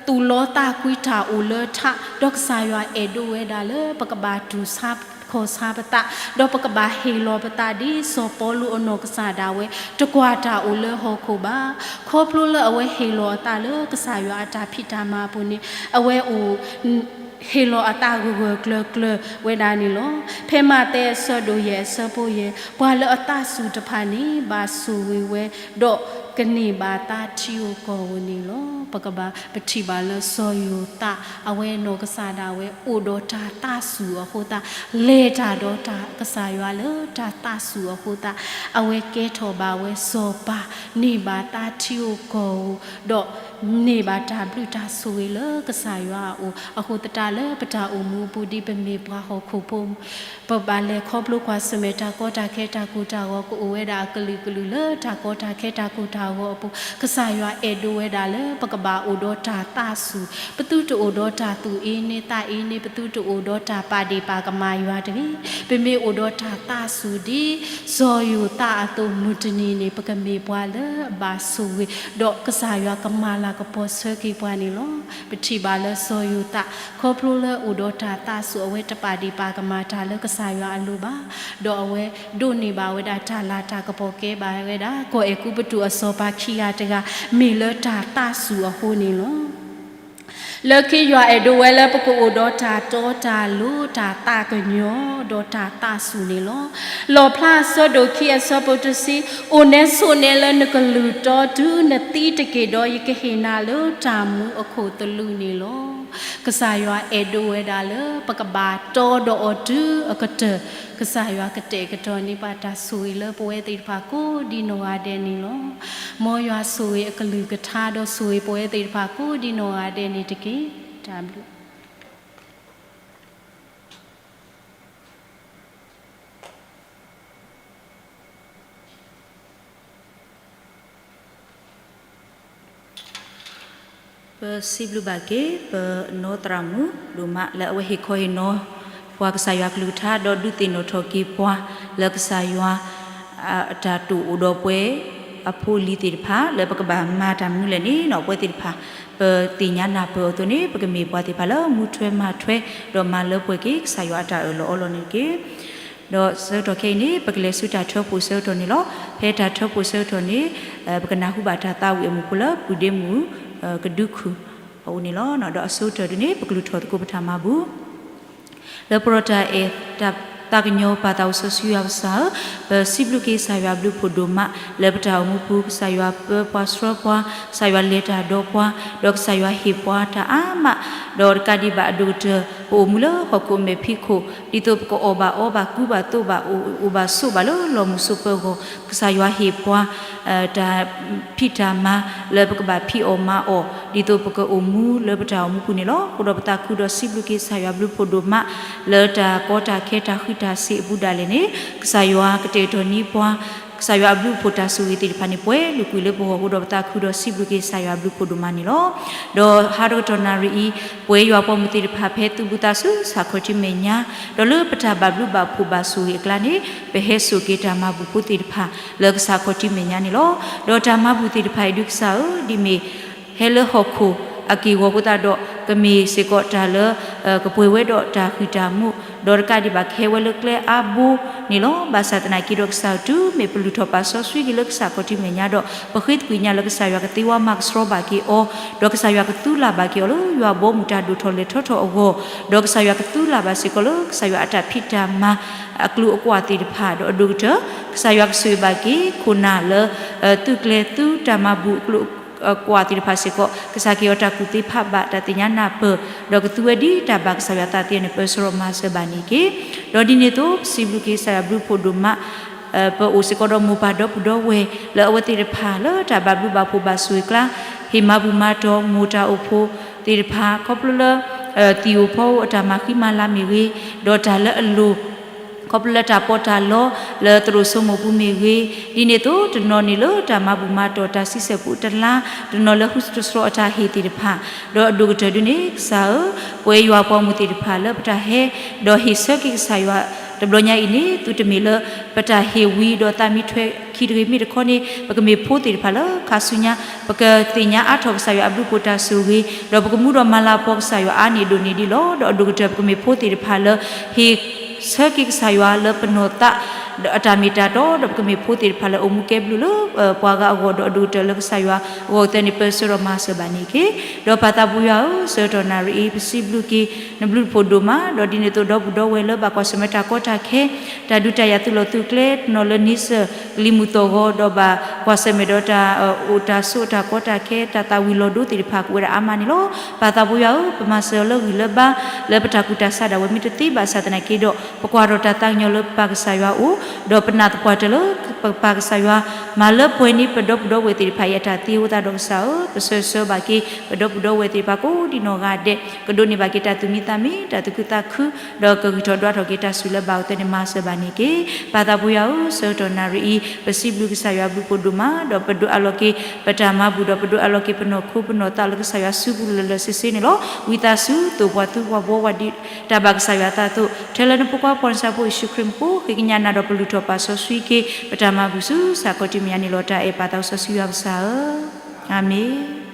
သူၣ်လီသးကွံတၢ်အိၣ်လၢထး, ဒီးကစၢ်ယွၤအဲၣ်ဒိးဝဲဒၣ်လၢပကဘၣ်တူၢ်ဆါခီၣ်ဆါပသး, ဒီးပကဘၣ်ဟ့ၣ်လီၤပသးဒ်စီၤပီလူးအနီၢ်ကစၢ်ဒၣ်ဝဲ တကွၢ်တၢ်အိၣ်လၢဟီၣ်ခိၣ်ဘၣ်. ခီဖျိလၢအဝဲဟ့ၣ်လီၤအသးလၢကစၢ်ယွၤအတၢ်ဖံးတၢ်မၤအပူၤန့ၣ် အဝဲအိၣ် ဟ့ၣ်လီၤအသးဂၢၢ်ဂၢၢ်ကျၢၤကျၢၤဝဲဒၣ်န့ၣ်လီၤ. ဖဲမးသဲအဆၢဒိၣ်ယဲၢ်အဆၢဖိယဲၢ်, ပှၤလၢအသးစူၤတဖၣ်န့ၣ် ဘၣ်ဆိၣ်ဂ့ၤဝဲ, ဒီးကန့ၢ်ဘၣ်သါထံဧိၤကီၢ်ဧိၤန့ၣ်လီၤ. ပကဘၣ်ပထံၣ်ဘၣ်လၢစီၤယိၤသး အဝဲနီၢ်ကစၢ်ဒၣ်ဝဲအိၣ်ဒီးတၢ်သးစူၤအဃိသတး လဲၤတၢ်ဒီးတၢ်ကစၢ်ယွၤလၢတၢ်သးစူၤအဃိသတး အဝဲကဲထီၣ်ဘၣ်ဝဲစီၤပၤ န့ၢ်ဘၣ်သါထံဧိၤကီၢ်ဧိၤ ဒီးန့ၢ်ဘၣ်တၢ်ဘျုးတၢ်ဆိၣ်ဂ့ၤလၢကစၢ်ယွၤအအိၣ်. အဃိသတးလၢပတၢ်အိၣ်မူအပူၤဒ်ပမ့ၢ်ပှၤဟီၣ်ခိၣ်ဖိ ပဘၣ်လဲၤခီဖျိကွၢ်ဆၢၣ်မဲာ်တၢ်ကီတၢ်ခဲတၢ်ကိၢ်တၢ်ဂီၤ ကအိၣ်ဝဲဒၣ်အကလုာ်ကလုာ်လၢတၢ်ကီတၢ်ခဲတၢ်ကိၢ်တၢ်ဂီၤအပူၤ ကစၢ်ယွၤအဲၣ်ဒိးဝဲဒၣ်လၢပကဘၣ်အိၣ်ဒီးတၢ်သးစူၤ, ပသုတအိၣ်ဒီးတၢ်သူၣ်အ့န့သးအ့န့ ပသုတအိၣ်ဒီးတၢ်ပာ်ဒ့ၣ်ပာ်ကမၣ်ယွၤတဂ့ၤ. ပမ့ၢ်အိၣ်ဒီးတၢ်သးစူၤဒ် စီၤယိၤသးအသိး မုၢ်တနံၤန့ၣ် ပကမ့ၢ်ပှၤလၢအဘၣ်ဆိၣ်ဂ့ၤ ဒီးကစၢ်ယွၤကမၤလၤကပီၤဆၢက့ၤပှၤန့ၣ်လီၤ. ပထံၣ်ဘၣ်လၢစီၤယိၤသး ခီဖျိလၢအိၣ်ဒီးတၢ်သးစူၤ အဝဲတပာ်ဒ့ၣ်ပာ်ကမၣ်တၢ်လၢကစၢ်ယွၤအလိၤဘၣ်, ဒီးအဝဲဒိးန့ၢ်ဘၣ်ဝဲဒၣ်တၢ်လၤတၢ်ကပီၤ ကဲဘၣ်ဝဲဒၣ် ကီၢ်အဲၤကူပတူးအစီၤပၤခံဂၤတဂၤ မ့ၢ်လၢတၢ်သးစူၤအဃိန့ၣ်လီၤ. လၢခံယွၤအဲၣ်ဒိးဝဲလၢပကအိၣ်ဒီးတၢ်တီတၢ်လိၤ တၢ်သးကညီၤ ဒီးတၢ်သးစူၤန့ၣ်လီၤ. လီၣ်ဖျါအဆၢဒိၣ်ခံအဆၢဖိတဆံ, အိၣ်နဲဆိးနဲလၢနကလုၢ်တီတုၤနသံတက့ၢ်ဒီး ယကဟ့ၣ်နၤလၢတၢ်မူအခိၣ်သလုးန့ၣ်လီၤ. ကစၢ်ယွၤအဲၣ်ဒိးဝဲဒၣ်လၢပကဘၣ်တီဒီးအီၤတုၤအကတၢၢ်, ကစၢ်ယွၤကတဲာ်ကတီၤန့ၢ်ပှၤတၢ်ဆိၣ်ဂ့ၤလၢပဝဲသ့ၣ်တဖၣ်ကိးဒ်နီၢ်ဂၤဒဲးန့ၣ်လီၤ. မ်ယွၤဆိၣ်ဂ့ၤအကလုၢ်ကထါဒီးဆိၣ်ဂ့ၤပဝဲသ့ၣ်တဖၣ်ကိးဒ်နီၢ်ဂၤဒဲးန့ၣ်တက့ၢ်. တၢ်ဘျုး ပစံးဘျုးဘၣ်က့ၤ ပနီၢ်သရၣ်မုၣ်ဒိၣ်မး လၢအဝဲဟ့ၣ်ခီဟ့ၣ်နီၤ ပှၤကစၢ်ယွၤကလုၢ်ကထါ ဒီးဒုးသ့ၣ်နီၣ်ထီၣ်က့ၤပှၤ လၢကစၢ်ယွၤ အတၢ်တိာ်အိၣ်ဒီးပှၤ အဖိအလံၤသ့ၣ်တဖၣ် လၢပကဘၣ်မၤတၢ်မနုၤလဲၣ်န့ၣ် ပဝဲသ့ၣ်တဖၣ် ပသ့ၣ်ညါနၢ်ပၢၢ်အသိးန့ၣ် ပကမ့ၢ်ပှၤသ့ၣ်တဖၣ်လၢမူထွဲမၤထွဲ ဒီးမၤလၢပှဲၤက့ၤ ကစၢ်ယွၤအတၢ်အၢၣ်လီၤအီလီၤန့ၣ်တက့ၢ်. ဒီးဆၢကတီၢ်ခဲအံၤန့ၣ် ပကလဲၤဆူတၢ်ထၢဖှိၣ်ဆၢကတီၢ်န့ၣ်လီၤ. ဖဲတၢ်ထၢဖှိၣ်ဆၢကတီၢ်န့ၣ် ပကနၢ်ဟူဘၣ်တၢ်သးဝံၣ်အမူးဖိလၢ ပုၢ်ဒ့မုၣ် ကဒုခုၣ် အအိၣ်န့ၣ်လီၤ. ဒီးအဆိကတၢၢ်ဒုးန့ၣ် ပကလုၢ်ထီၣ်သကိးပတၢ်မၤဘူၣ် လၢပရီတၢ်အဲၣ် တၢ်သးကညီၤပာ်သးအိၣ်စီဆှံယွၤပစၢ်ဧၢ, ပစံးဘျုးက့ၤကစၢ်ယွၤဘျုးဖှိၣ်ဒိၣ်မး လၢပတၢ်အိၣ်မူပူၤ ကစၢ်ယွၤပၢပှၤဆှၢပှၤ, ကစၢ်ယွၤလဲၤတၢ်ဒီးပှၤ, ဒီးကစၢ်ယွၤဟ့ၣ်ပှၤတၢ်အါမး, ဒီးတကးဒံးဘၣ်အဒိၣ်ကတၢၢ် ပအိၣ်မူလၢဟီၣ်ခိၣ်အမဲာ်ဖံးခိၣ် ဒ်သိးပကအီၣ်ဘၣ်အီဘၣ် ကူဘၣ်သိးဘၣ် အိၣ်ဘၣ်ဆိးဘၣ်လၢလီၢ်မုၢ်ဆိးပၢၤအဂီၢ် ကစၢ်ယွၤဟ့ၣ်ပှၤ တၢ်ဖံးတၢ်မၤ လၢပကဘၣ်ဖံးအီၣ်မၤအီၣ် ဒ်သိးပကအိၣ်မူလၢပတၢ်အိၣ်မူပူၤန့ၣ်လီၤ. အဃိဒီးပသးခုဒီးစံးဘျုးက့ၤကစၢ်ယွၤဘျုးဖှိၣ်ဒိၣ်မး လၢတၢ်ကီတၢ်ခဲတၢ်ဃံးတၢ်စ့ၤအပူၤဒၣ်လဲာ်န့ၣ် ကစၢ်ယွၤကတဲာ်ကတီၤန့ၢ်ပှၤ ကစၢ်ယွၤအဘျုးအဖှိၣ်တၢ်ဆိၣ်ဂ့ၤသ့ၣ်တဖၣ်န့ၣ် ပှဲၤလုၢ်ကွံာ်လၢပဂီၢ်အဃိဒီး ပသးခုဒီးစံးဘျုးက့ၤကစၢ်ယွၤအဘျုးအဖှိၣ်ဒိၣ်မးန့ၣ်လီၤ. ဒီးဟါတကတီၢ်နၣ်ရံၣ်အံၤ ပဝဲယွၤပှၤမုၢ်သ့ၣ်တဖၣ် ဖဲသုးဘူးသးဆူကစၢ်ခီၣ်ထံးမဲာ်ညါ, ဒီးလၢပတၢ်ဘၣ်ဘျုးဘၣ်ဖှိၣ်ဘၣ်ဆိၣ်ဂ့ၤအကျါန့ၣ် ပဟဲစိာ်က့ၤတၢ်မၤဘူၣ်ဖိသ့ၣ်တဖၣ် လၢကစၢ်ခီၣ်ထံးမဲာ်ညါန့ၣ်လီၤ. ဒီးတၢ်မၤဘူၣ်သ့ၣ်တဖၣ်အံၤဒုးကစၢ်ဧၢ, ဒ်မ့ၢ် ဟဲလၢဟီၣ်ခိၣ်အက့ၢ်အဂီၤအဃိသတးဒီး ကမ့ၢ်စ့ၢ်ကီးတၢ်လၢ ကပှဲၤဝဲဒီးတၢ်ဃံၢ်တၢ်မူး, ဒီးတကးဒံးဘၣ်ကဟဲဝဲလၢကျဲအါဘိန့ၣ်လီၤ. ဘၣ်ဆၣ်သနာ်က့ဒီး ကစၢ်အံၤတုၤမ့ၢ်ပလုၢ်ထီၣ်ပာ်စီဆှံက့ၤလၢကစၢ်ခီၣ်ထံးမဲာ်ညါဒီး ပဃ့သကွံာ်ညါလၢကစၢ်ယွၤကသ့ဝါမၤကဆှီဘၣ်က့ၤအီၤ, ဒီးကစၢ်ယွၤကသူလၢ်ဘၣ်က့ၤအီၤလၢယွၤဘီမုၢ်တၢ်ဒိၣ်ထီၣ်လဲၤထီထီၣ်အဂီၢ်, ဒီးကစၢ်ယွၤကသူလၢ်ဘၣ်စ့ၢ်ကီးလၢကစၢ်ယွၤအတၢ်ဖံးတၢ်မၤအကျိၤအကွာ်သ့ၣ်တဖၣ်, ဒီးအဒိၣ်ကတၢၢ် ကစၢ်ယွၤကဆိၣ်ဂ့ၤဘၣ်က့ၤခိၣ်နၢ်လၢ သုးကျဲၤသုတၢ်မၤဘူၣ်အကျိၤ ကွၢ်သ့ၣ်တဖၣ်စ့ၢ်ကီး ကစၢ်ကဟ့ၣ်အီၤတၢ်ကူၣ်သ့ဖးဘၣ် တၢ်သ့ၣ်ညါနၢ်ပၢၢ်, ဒီးကသူဝဲဒ်တၢ်ဘၣ်ကစၢ်ယွၤသးသ့န့ၣ် ပၢဆှၢဒီးမၤစၢၤဘၣ်န့ၣ်တက့ၢ်. ဒီးဒ်န့ၣ်အသိး ပစံးဘျုးက့ၤကစၢ်ယွၤဘျုးဖှိၣ်ဒိၣ်မး, ပအိၣ်စ့ၢ်ကီးဒီးမိၢ်ပၢ်ဒီပုၢ်ဒီဝဲၢ်လၢအဝဲသ့ၣ်တဖၣ်လၢတၢ်ဘၣ်ဘျုးဘၣ်ဖှိၣ်ဘၣ်ဆိၣ်ဂ့ၤအကျါ ဟ့ၣ်မၤဘူၣ်မၤတီၢ်မိၢ်တၢ်အိၣ်ဖှိၣ်သ့ၣ်တဖၣ် ခီဖျိလၢ သံၣ်ဧိၤဖီဧိၤအတၢ်မၤဃံမၤလၤမ့ၢ်ဂ့ၤ, ဒီးတၢ်လၢအလိၣ် ခီဖျိလၢတၢ်ပီးတၢ်လီလၢသရိာ်စိမိၢ်ပူၤမ့ၢ်ဂ့ၤ, ဒ်န့ၣ်အသိးတနီၤန့ၣ်လၢတၢ်မၤဘူၣ်မၤတီၢ်တၢ်ဆံဆဲၣ်ပူတလါ, တနီၤလၢဟူတြီအတၢ်ဟ့ၣ်သ့ၣ်တဖၣ်, ဒီးအဒိၣ်ကတၢၢ်ဒုန့ၣ် ကစၢ်ဧၢ, ပဝဲယွၤပှၤမုၢ်သ့ၣ်တဖၣ်လၢပတၢ်ဟဲ ဒီးဟ့ၣ်ဆၢက့ၤကစၢ်ယွၤ တဘျီညါအံၤန့ၣ် သုတမ့ၢ်လၢ ပတၢ်ဟ့ၣ်ဝံၤဒီးသးမံထွဲခံတဂ့ၤ မ့ၢ်တခီန့ၣ် ပကမ့ၢ်ဖိသ့ၣ်တဖၣ်လၢခါဆူညါ ပကသ့ၣ်ညါအါထီၣ်ကစၢ်ယွၤအဘျုးဖှိၣ်တၢ်ဆိၣ်ဂ့ၤ, ဒီးပကမူဒီးမၤလၤကပီၤကစၢ်ယွၤအါန့ၢ်ဒိၣ်န့ၢ်ဒံးလီၤ. ဒီးအဒိၣ်ကတၢၢ်ပကမ့ၢ်ဖိသ့ၣ်တဖၣ်လၢ ဟ့ၣ်ဆၢက့ၤကစၢ်ယွၤလၢပနီၢ်သး ဒီးအတၢ်မ့ၢ်တၢ်တီ, ဒီးပကမ့ၢ်ဖိသ့ၣ်တဖၣ်လၢအိၣ်မူကဲဘျုးလၢ ပှၤဂၤအဂီၢ်, ဒီးအဒိၣ်ကတၢၢ်လၢကစၢ်ယွၤအဂီၢ်အသးန့ၣ် ပၢဆှၢဒီးမၤစၢၤဘၣ်န့ၣ်တက့ၢ်. ဒီးပၢ်သးဘိယွၤဧၢ, ဆၢကတီၢ်နၣ်ရံၣ်အံၤ ပစံးဘျုးက့ၤ နဘျုးဖှိၣ်ဒိၣ်မး, ဒီးဒ်န့ၣ်အသိးဒီပုၢ်ဒီဝဲၢ်လၢဘၣ်ကွၢ်ဆၢၣ်မဲာ်တၢ်ကီတၢ်ခဲ တၢ်ဒုးတၢ်ယၤသုးလီၢ်သုးကျဲ တနီၤလၢန့ဆၢၣ်ကလံၤမုၢ်သီၣ်ဂီၤ ဒီးဘၣ်ကွၢ်ဆၢၣ်မဲာ်ဒီးတၢ်အိၣ်တၢ်ဆိးတၢ်ကီတၢ်ခဲ တၢ်သၣ်ဝံၤလီၤဒိသ့ၣ်တဖၣ် ကအိၣ်ဝဲဒၣ်အါမးန့ၣ်လီၤ. ပၢ်သးဘိယွၤဧၢ, ပမၤစၢၤလၢဂံၢ်လၢဘါ လၢပတၢ်ကူၣ်တၢ်ဆးဒၣ်ဝဲမ့ၢ်တသ့ဘၣ်ဆၣ်သနာ်က့ဒီး ပကွၢ်ထီၣ်တၢ်သးကညီၤလၢပပၢ်ကစၢ်ယွၤအအိၣ်, ဒီးပနာ်သပှၢ်တၢၢ်လၢပပၢ်ကစၢ်ယွၤ မၤလၢပှဲၤန့ၢ်ပဒီပုၢ်ဒီဝဲၢ်သ့ၣ်တဖၣ်အံၤအတၢ်သ့အဃိသတးဒီးကစၢ်ဧၢ, ပဆၢဆၢဘၣ်က့ၤ ပဒီပုၢ်ဒီဝဲၢ်သ့ၣ်တဖၣ်ကိးဒံနီၢ်ဂၤဒဲး ကဒိးန့ၢ်ဘၣ်က့ၤတၢ်သူၣ်မံသးမံ တၢ်သူၣ်ခုသးခု ဒီးကဂံၢ်ထီၣ်ဒွးထီၣ်က့ၤတၢ်ဆူၣ်လၢဘၣ်အဃိသတးန့ၣ် မၤစၢၤဘၣ်န့ၣ်တက့ၢ်. ပၢ်သးဘိယွၤဧၢ, ဆၢကတီၢ်နၣ်ရံၣ်အံၤ ပစံးဘျုးကစၢ်ယွၤဘျုးဖှိၣ်ဒိၣ်မး, ဒီးပဒိးအးလီၤက့ၤ ပတၢ်မၤဘူၣ်ဒီးပဒိးအးလီၤက့ၤပနီၢ်ခိပနီၢ်သးလၢကစၢ်ယွၤစုပူၤလၢာ်လၢာ်ဆ့ဆ့န့ၣ်လီၤ. ဝံသးစူၤသိၣ်ပှၤသူပှၤဘှီဝဲဒ် တၢ်ဘၣ်ကစၢ်ယွၤအသးအသိး, ထဲလၢနဖိခွါပှၤနၢ်စၢ်ဖိယ့ၣ်ၡူးခရံာ်မံၤပူၤ ဃ့ကညးနၤဒီးပလုၢ်ထီၣ်ပာ်စီဆှံက့ၤ ပတၢ်မၤဘူၣ်ဆူကစၢ်ခီၣ်ထံးမဲာ်ညါန့ၣ်လီၤ. တၢ်အဲၣ်ပၢ်သးစီဆှံယွၤကစၢ်ဧၢ, အၤမ့ၣ်.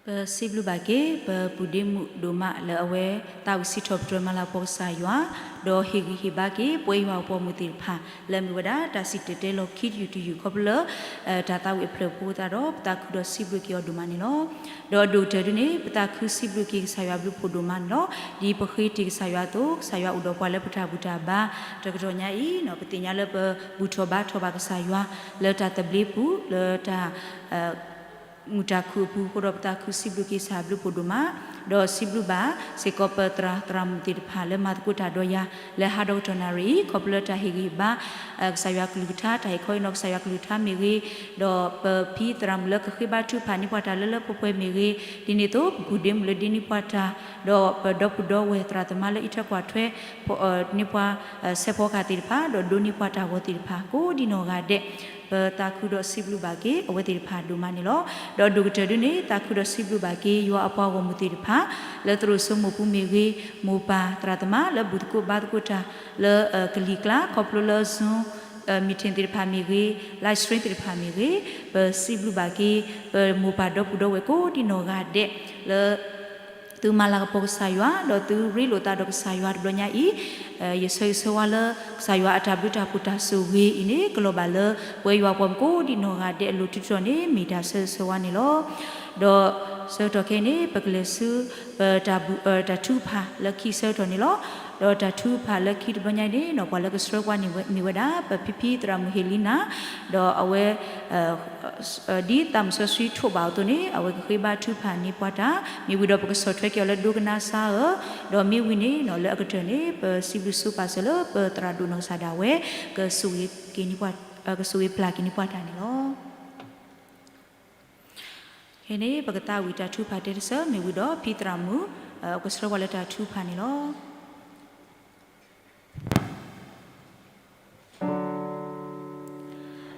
ပစံးဘျုးဘၣ်က့ၤ ပပုၢ်ဒ့မုၣ်ဒိၣ်မးလၢအဝဲသးဝံၣ်စံးထီၣ်ပတြၢၤမၤလၤကပီၤကစၢ်ယွၤ, ဒီးဟ့ၣ်ဂံၢ်ဟ့ၣ်ဘါက့ၤ ပဝဲယွၤအပှၤဂီၢ်မုၢ်သ့ၣ်တဖၣ် လၢအမ့ၢ်ဝဲဒၣ်တၢ်စံၣ်တဲၤတဲလီၤခံတယုၢ်တယုၢ် ခီဖျိလၢ တၢ်သးဝံၣ်အဖျၢၣ်ဖိအသးဒီး ပသးခုဒီးစံးဘျုးက့ၤအီၤဒိၣ်မးန့ၣ်လီၤ. ဒီးအဒိၣ်ကတၢၢ်ဒ်န့ၣ် ပသးခုစံးဘျုးက့ၤကစၢ်ယွၤအဘျုးဖှိၣ်ဒိၣ်မးန့ၣ်လီၤ. ဒ်ပဃ့တ့ၢ်ကစၢ်ယွၤအသိး ကစၢ်ယွၤအိၣ်ဒီးပှၤလၢပတၢ်ဘူၣ်တၢ်ဘါ တကတီၢ်ညါအံၤ ပသ့ၣ်ညါလၢပဘူၣ်ထီၣ်ဘါထီၣ်ဘၣ်ကစၢ်ယွၤ လၢတၢ်သဘျ့ပူၤ လၢတၢ် မုာ်တၢ်ခုၣ်အပူၤအဃိဒီး ပသးခုစံးဘျုးက့ၤကစၢ်အဘျုးဖှိၣ်ဒိၣ်မး, ဒီးစံးဘျုးဘၣ်စ့ၢ်ကီးပသရၣ်သရၣ်မုၣ်သ့ၣ်တဖၣ်လၢမၤသကိးတၢ်ဒီးယၤ လၢဟါဒီကတီၢ်နၣ်ရံၣ်အံၤ ခီဖျိလၢတၢ်ဟ့ၣ်ဂံၢ်ဟ့ၣ်ဘါ ကစၢ်ယွၤကလုၢ်ကထါ တၢ်ဟ့ၣ်ခီဟ့ၣ်နီၤကစၢ်ယွၤကလုၢ်ကထါမ့ၢ်ဂ့ၤ, ဒီးပဖံသရၣ်မုၣ်လၢကဃ့ဘါထုကဖၣ်န့ၢ်ပှၤတၢ်လၢလၢပှဲၤပှဲၤမ့ၢ်ဂ့ၤ, ဒ်န့ၣ်အသိး ပပုၢ်ဒ့မုၣ်လၢဒ့န့ၢ်ပှၤတၢ်, ဒီးပဒီပုၢ်ဒီဝဲၢ်သရၣ်သမါလၢအံးထွဲကွၢ်ထွဲ န့ၢ်ပှၤ စဲးဖီကဟၣ်သ့ၣ်တဖၣ် ဒီးဒိးန့ၢ်ပှၤတၢ်ဂီၤသ့ၣ်တဖၣ် ကိးဒံနီၢ်ဂၤဒဲး ပသးခုဒီးစံးဘျုးဘၣ်က့ၤအဝဲသ့ၣ်တဖၣ်ဒိၣ်မးန့ၣ်လီၤ. ဒီးအဒိၣ်ကတၢၢ်ဒ်န့ၣ် သးခုဒီးစံးဘျုးဘၣ်က့ၤ ယွၤအပှၤဂီၢ်မုၢ်သ့ၣ်တဖၣ် လၢသရိာ်စိမိၢ်ပူၤမ့ၢ်ဂ့ၤ, မိၢ်ပၢ်သရၣ်သမါလၢဘူၣ်သကိးဘါသကိးတၢ် လၢကလံၤကျါ ခီဖျိလၢ Zoom meeting သ့ၣ်တဖၣ်မ့ၢ်ဂ့ၤ, live stream သ့ၣ်တဖၣ်မ့ၢ်ဂ့ၤ, ပစံးဘျုးဘၣ်က့ၤ ပမိၢ်ပၢ်ဒီပုၢ်ဒီဝဲၢ်ကိးဒံနီၢ်ဂၤဒဲး လၢ သုမၤလၤကပီၤကစၢ်ယွၤ ဒီးသုရ့လိာ်သးဒီးကစၢ်ယွၤတဘျီညါအံၤ, ယဆၢဂ့ၤဆၢဝါလၢ ကစၢ်ယွၤအတၢ်ဘျုးတၢ်ဖှိၣ်တၢ်ဆိၣ်ဂ့ၤအံၤန့ၣ် ကလီၤဘၣ်လၢ ပဝဲယွၤပှၤမုၣ်ကိးဒံနီၢ်ဂၤဒဲးအလိၤတုၤထီၣ်န့ၣ် မ့ၢ်တၢ်ဆၢဂ့ၤဆၢဝါန့ၣ်လီၤ. ဒီးဆၢကတီၢ်ခဲအံၤန့ၣ် ပကလဲၤဆူ ပတၢ် တၢ်ထုကဖၣ်လၢခံဆၢကတီၢ်န့ၣ်လီၤ. ဒီးတၢ်ထုကဖၣ်လၢခံတဘျီညါအံၤန့ၣ် ပှၤလၢကဆှၢကွၢ်န့ၣ်မ့ၢ်ဝဲဒၣ် ပဖံဖံသရၣ်မုၣ်ဟ့ၣ်လံနၤ, ဒီးအဝဲ ဒ်သးမုၣ်စီဆှံထိးဘၣ်အသိးန့ၣ် အဝဲကဃ့ဘါထုကဖၣ်န့ၢ်ပှၤတၢ်, မ့ၢ်ဝံၤဒီးပကဆီၣ်ထွဲက့ၤအီၤလၢဒိကနၣ်စါဧၢ, ဒီးမ့ၢ်ဝံၤန့ၣ် လၢအကတၢၢ်န့ၣ် ပစံးဘျုးဆိပာ်စၢၤလၢပသရၣ်ဒိၣ်နီၢ်ကစၢ်ဒၣ်ဝဲ ကဆိၣ်ဂ့ၤပျၢ်က့ၤန့ၢ်ပှၤတၢ်န့ၣ်လီၤ. ခဲအံၤန့ၣ် ပကသးဝံၣ်တၢ်ထုကဖၣ်တဲတစၢ မ့ၢ်ဝံၤဒီးဖံသရၣ်မုၣ် ကဆှၢပှၤလၢတၢ်ထုကဖၣ်န့ၣ်လီၤ.